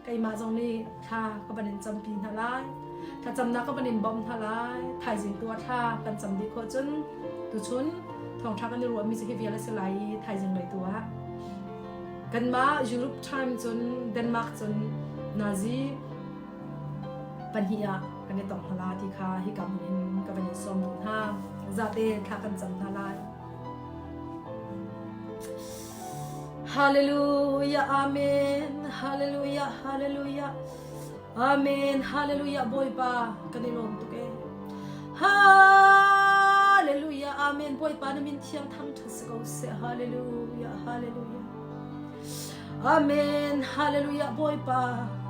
keimah zong nih thla ka van in campi hna lai. Thlacamnak ka van in bawmh hna lai. Thaizing tu ah thla kan cam dih khawh cun tuchun thawngṭha kan i ruahmi cu hi vial a si lai i thaizing lei tu ah Kanmah Europe time cun Denmark cun nazi pahnih ah kan i tong hna la ti kha hika hmun in ka van in sawm duh hna. Zate thla kan cam hna lai. Hallelujah Amen Hallelujah Hallelujah Amen Hallelujah Bawipa kan i lawm tuk ee Hallelujah Amen Bawipa na min thiang thangṭhat si ko seh Hallelujah Hallelujah Amen Hallelujah Bawipa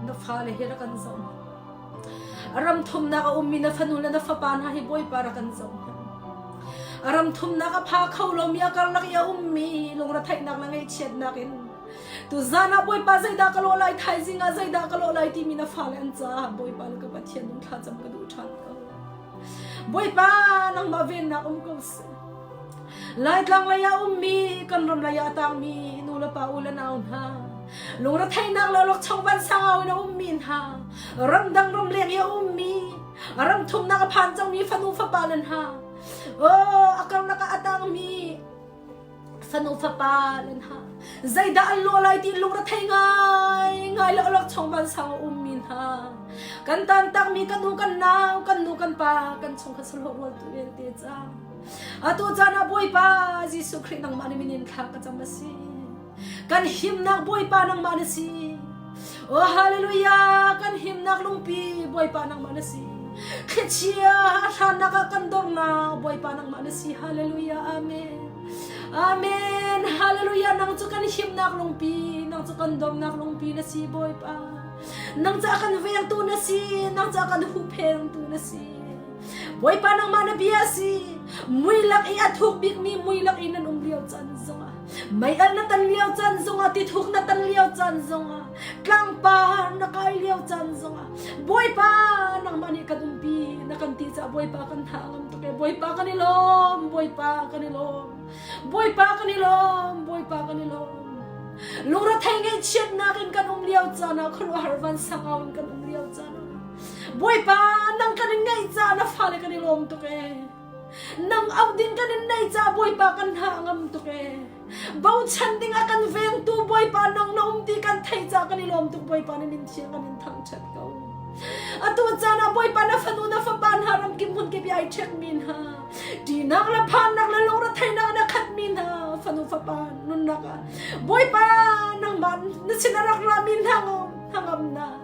na fale hi rak kan zoh Ram thumnak a ummi na fanu le na fapa hna hi Bawipa rak kan zoh hna. Ram thumnak a pha kho lomi a karlak i a ummi lungretheihnak le ngaihchiatnak in tuzan ah Bawipa zeidah ka lawh lai thaizing ah zeidah ka lawh lai timi na fale an caah Bawipa le ka Pathian nung thlacam ka duh ṭhan ko. Bawipa nangmah vennak um ko seh. Laitlang lei ah ummi kan ram lei ah a tangmi nu le pa u le nau hna lungretheihnak le awlokchong vansang in a ummi hna ramdang ramleng i a ummi ram thumnak a phan cangmi fanu fapa le hna oh a karlak ah a tangmi fanu fapa le hna zeidah an lawh lai ti lungrethei ngai ngai le awlokchong vansang a ummi hna kan tantakmi kan u kan nau kan nu kan pa kan chungkhat sahlawh rualtu vialte ca Atu caan ah Bawipa Jesuh Khrih nangmah na min in thla ka cam a si. Kan himnak Bawipa nangmah na si. Oh hallelujah kan himnak lungpi Bawipa nangmah na si. Thlichia a hrannak ah kan dornak Bawipa nangmah na si. Hallelujah amen. Amen hallelujah nang cu kan himnak lungpi nang cu kan dornak lungpi na si Bawipa. Nang ca kan vengtu na si nang ca kan huhphengtu na si. Bawipa nangmah na bia a si. Mui lak i a thuk bikmi mui lak i nan um lio caan zongah meialh na tan lio caan zongah tithuk na tan lio caan zongah tlangpar na kai lio caan zongah Bawipa nangmah nih kan umpi na kan ti caah Bawipa kan tha ngam tuk e Bawipa kan i lawm Bawipa kan i lawm Bawipa kan i lawm Bawipa kan i lawm lungrethei ngaihchiatnak in kan um lio caan ah khuaruahhar vansangau in kan um lio caan ah Bawipa nang kan in ngaih caah na fale kan i lawm tuk ee. Nang auh ding kan in neih caah Bawipa kan hna a ngam tuk ee. Bochan ding a kan vengtu Bawipa nang na um ti kan theih caah kan i lawm tuk Bawipa na min thiang kan in thangṭhat ko. Atu caan ah Bawipa na fanu na fapa hna ramkip hmunkip i ai ṭhekmi hna ṭihnak le phannak le lungretheihnak in a khatmi hna fanu fapa nunnak ah Bawipa nangmah na sin a rak rami hna hnangamnak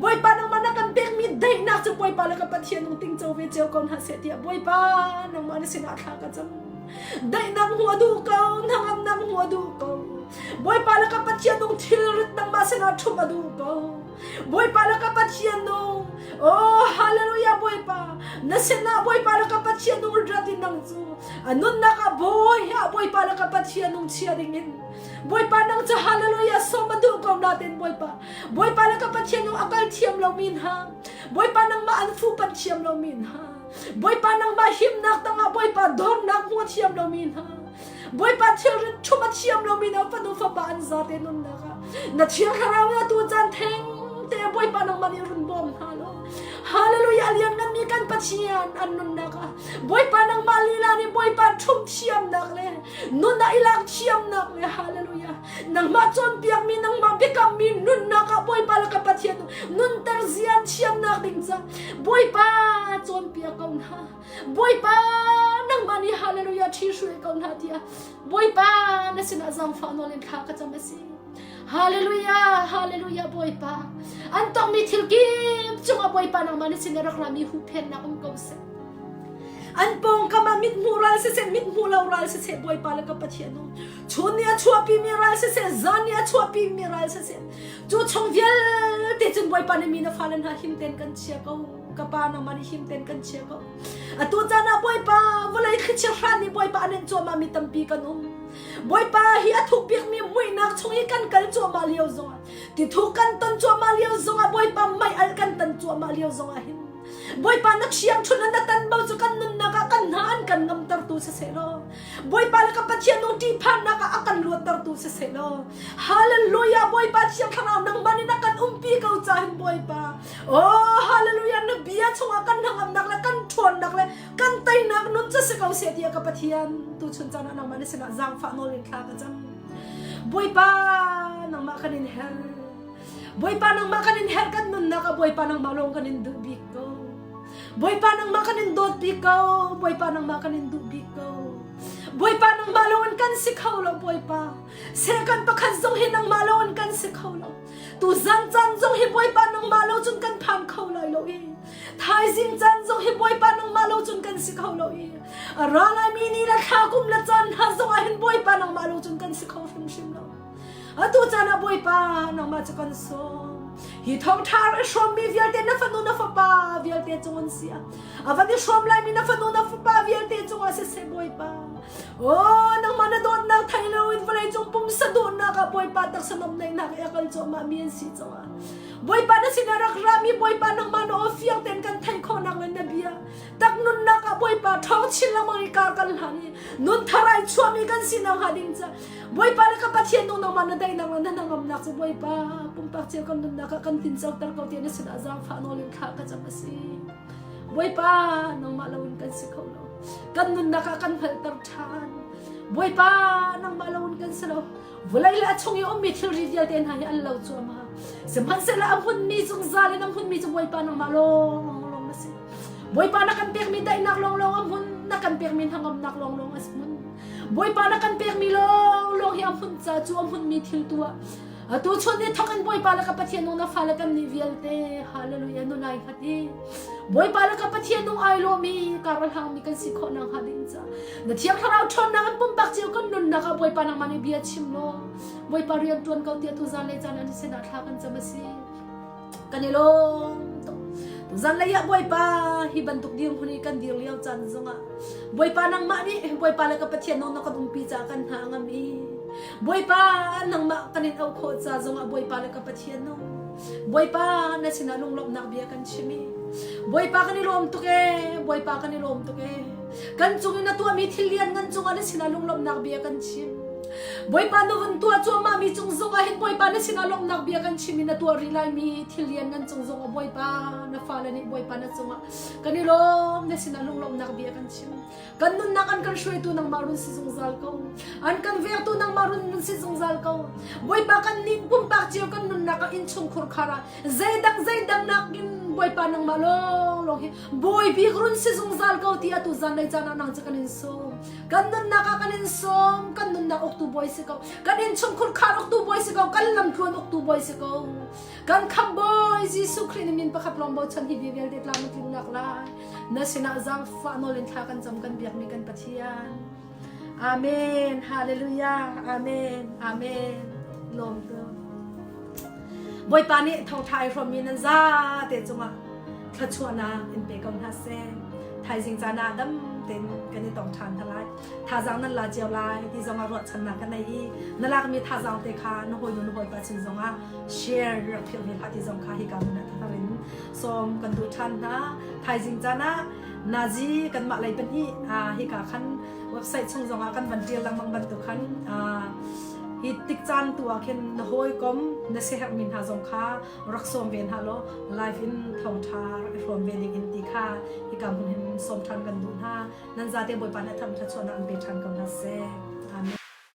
Bawipa nangmah na kan pekmi daihnak cu Bawipa le ka Pathian nung tingco ve cio ko hna seh tiah Bawipa nangmah na sinah thla ka cam. Daihnak hmuh a duh ko, hnangamnak hmuh a duh ko. Bawipa le ka Pathian nung thilrit nangmah sinah ṭhumh a duh ko. Bawipa le ka Pathian nung, oh hallelujah Bawipa, na sinah Bawipa le ka Pathian nung rat in nang cu a nunnak ah bawi ah Bawipa le ka Pathian nung chia ding in Bawipa nang cu hallelujah sawm a duh ko natin Bawipa Bawipa le ka Pathian a kal thiam lomi hna Bawipa nangmah an fuhpanh thiam lomi hna Bawipa nangmah himnak tangah Bawipa dornak hmu thiam lomi hna Bawipa thilrit ṭhum a thiam lomi hna fanu fapa an zate nunnak ah na thiang thlarau na tu caan theng te Bawipa nangmah nih run bawm hna law Hallelujah lian nganmi kan Pathian an nunnak ah Bawipa nangmah lila nih Bawipa ṭhum thiamnak le nun ah i lak thiamnak le Hallelujah Nangmah cawnpiakmi, nangmah biakammi nunnak ah Bawipa le ka Pathian nunter zian thiamnak ding ca Bawipa cawnpiak ko hna. Bawipa nangmah nih hallelujah ṭhi hruai ko hna tiah Bawipa na sinah zaangfah nawl in thla ka cam a si. Hallelujah, hallelujah Bawipa. An tongmi thil kip cungah Bawipa nangmah na sin i rak rami huhphennak um ko seh. An pawngkam ah mithmuh ral siseh, mithmuh lo ral siseh, Bawipa le ka Pathian um. Chun nih a chuahpimi ral siseh, zan nih a chuahpimi ral siseh, cu chung vialte cun Bawipa nih mi na fale hna him tein kan chia ko. Ka pa nangmah nih him tein kan chia ko. Atu caan ah Bawipa vawlei thlichia hran nih Bawipa an in cuahmah mi tampi kan um. Bawipa hi a thuk bikmi muihnak chung i kan kal cuahmah lio zongah, tithuk kan ton cuahmah lio zongah, Bawipa mei alh kan tan cuahmah lio zongah hin Bawipa na thiangṭhunh na tanbo cu kan nunnak ah kan hna an kan ngamtertu siseh law Bawipa le ka Pathian nung ṭihphannak ah a kan luattertu siseh law Hallelujah Bawipa Thiang Thlarau nangmah nih na kan umpi ko cahin Bawipa Oh Hallelujah na bia chungah kan hnangamnak le kan ṭhawnnak le kan teinak nun cu si ko seh tiah ka Pathian tuchun caan ah nangmah na sinah zaangfah nawl in thla ka cam Bawipa nangmah kan in herh Bawipa nangmah kan in herh kan nunnak ah Bawipa nangmah lawng kan in duh bik ko. Bawipa nangmah kan in dawt bik ko. Bawipa nangmah kan in duh bik ko. Bawipa nangmah loin kan si kho lo Bawipa. Second pakhat zong hi nangmah loin kan si kho lo. Tu zan caan zong hi Bawipa nangmah lo cun kan phan kho lai lo i. Thaizing caan zong hi Bawipa nangmah lo cun kan si kho lo i. A ra laimi ni le thla kum le caan hna zong ah hin Bawipa nangmah lo cun kan si kho hrimhrim lo. Atu caan ah Bawipa nangmah cu kan sawm. Hi thawngṭha i hrawmmi vialte na fanu na fapa vialte cung an si ah a van i hrawm laimi na fanu na fapa vialte cungah siseh Bawipa. Oh, nangmah na dawtnak thei loin vawleicung pumsa dawtnak ah Bawipa taksa nuamhnak i a kal cuahmah mi an si cangah Bawipa na sinah rak rami Bawipa nangmah na aw fiang tein kan theih khawhnak le na bia tak nunnak ah Bawipa ṭhawng chin lengmang i kar kan hlan i nun thar ai chuahmi kan si nakhnga ding ca Bawipa le ka Pathian nung nangmah na daihnak le na hnangamnak cu Bawipa pumpak cio kan nunnak ah kan tincoter ko tiah na sinah zaangfah nawl in thla ka cam a si. Bawipa nangmah loin kan si kho lo. Kan nunnak ah kan hngalhter ṭhan. Bawipa nangmah loin kan si lo. Vawlei le a chung i ummi thilri vialte hna hi an lo cuahmah. Sihmanhsehlaw a hmunmi zungzal in a hmunmi cu Bawipa nangmah lawnglawng na si. Bawipa na kan pekmi daihnak lawnglawng a hmun, na kan pekmi hnangamnak lawnglawng a hmun. Bawipa na kan pekmi lawnglawng hi a hmun ca cu a hmunmi thil tu ah atu chun ni thawk in Bawipa le ka Pathian nung na fale kan nih vialte hallelujah nun ai hngat i Bawipa le ka Pathian nung ai lawmi kar a hlangmi kan si khawh nakhnga ding ca na thiang thlarau ṭhawnnak in pumpak cio kan nunnak ah Bawipa nangmah nih bia chim law Bawipa rian ṭuan ko tiah tu zan le caan an sinah thla kan cam a si Kan i lawm tuk. Zanlei ah Bawipa hi bantuk dirhmun i kan dir lio caan zongah Bawipa nangmah nih Bawipa le ka Pathian nung na kan umpi caah kan hna a ngam i Bawipa nangmah kan in auh khawh ca zongah Bawipa le ka Pathian nung Bawipa na sinah lunglawmhnak bia kan chim i Bawipa kan i lawm tuk ee Bawipa kan i lawm tuk ee kan cung i na tuahmi thil lian ngan cungah na sinah lunglawmhnak bia kan chim Bawipa na vun tuah cuahmahmi cung zongah hin Bawipa na sinah lawmhnak bia kan chim i na tuah rih laimi thil lian ngan cung zongah Bawipa na fale nih Bawipa na cungah kan i lawm na sinah lunglawmhnak bia kan chim. Kan nunnak an kan hruaitu nangmah run si zungzal ko. An kan vengtu nangmah run si zungzal ko. Bawipa kan nih pumpak cio kan nunnak ah innchungkhur khar ah zeidang zeidang nakin Bawipa nangmah lawnglawng hi Bawi bik run si zungzal ko ti atu zanlei caan ah nang cu kan in sawm. Kan nunnak ah kan in sawm, kan nunnak uktu bawi si ko. Kan innchungkhur khar uktu bawi si ko, kan lamtluan uktu bawi si ko. Kan khamh bawi Jesuh Khrih na min pakhat lawng bochan hi bia vialte tlam a tlinnak lai. Na sinah zaangfah nawl in thla kan cam kan biakmi kan Pathian. Amen. Hallelujah. Amen. Amen. Lawm tu. Bawipa nih thawngṭha ai hrawmmi nan zate cungah thluachuahnak in pe ko hna seh. Thaizing caan ah dam tein kan i tong ṭhan hna lai. Thazaang nan la cio lai ti zongah ruahchannak ka nei i na lakmi thazaang te kha na hawinu na hawipa sin zongah share rak philh ve hlah ti zong kha hika hmun ah thar in sawm kan duh ṭhan hna. Thaizing caan ah nazi kanmah lei pahnih hika khan website chung zongah kan van ṭial lengmang bantuk khan Hi tik caan tu ah khin na hawikom na siaherhmi hna zong kha rak sawm ve hna law live in thawngṭha rak i hrawm ve ding in ti kha hika hmun hin sawm ṭhan kan duh hna. Nan zate Bawipa nih a tham thluachuahnak an pe ṭhan ko hna seh.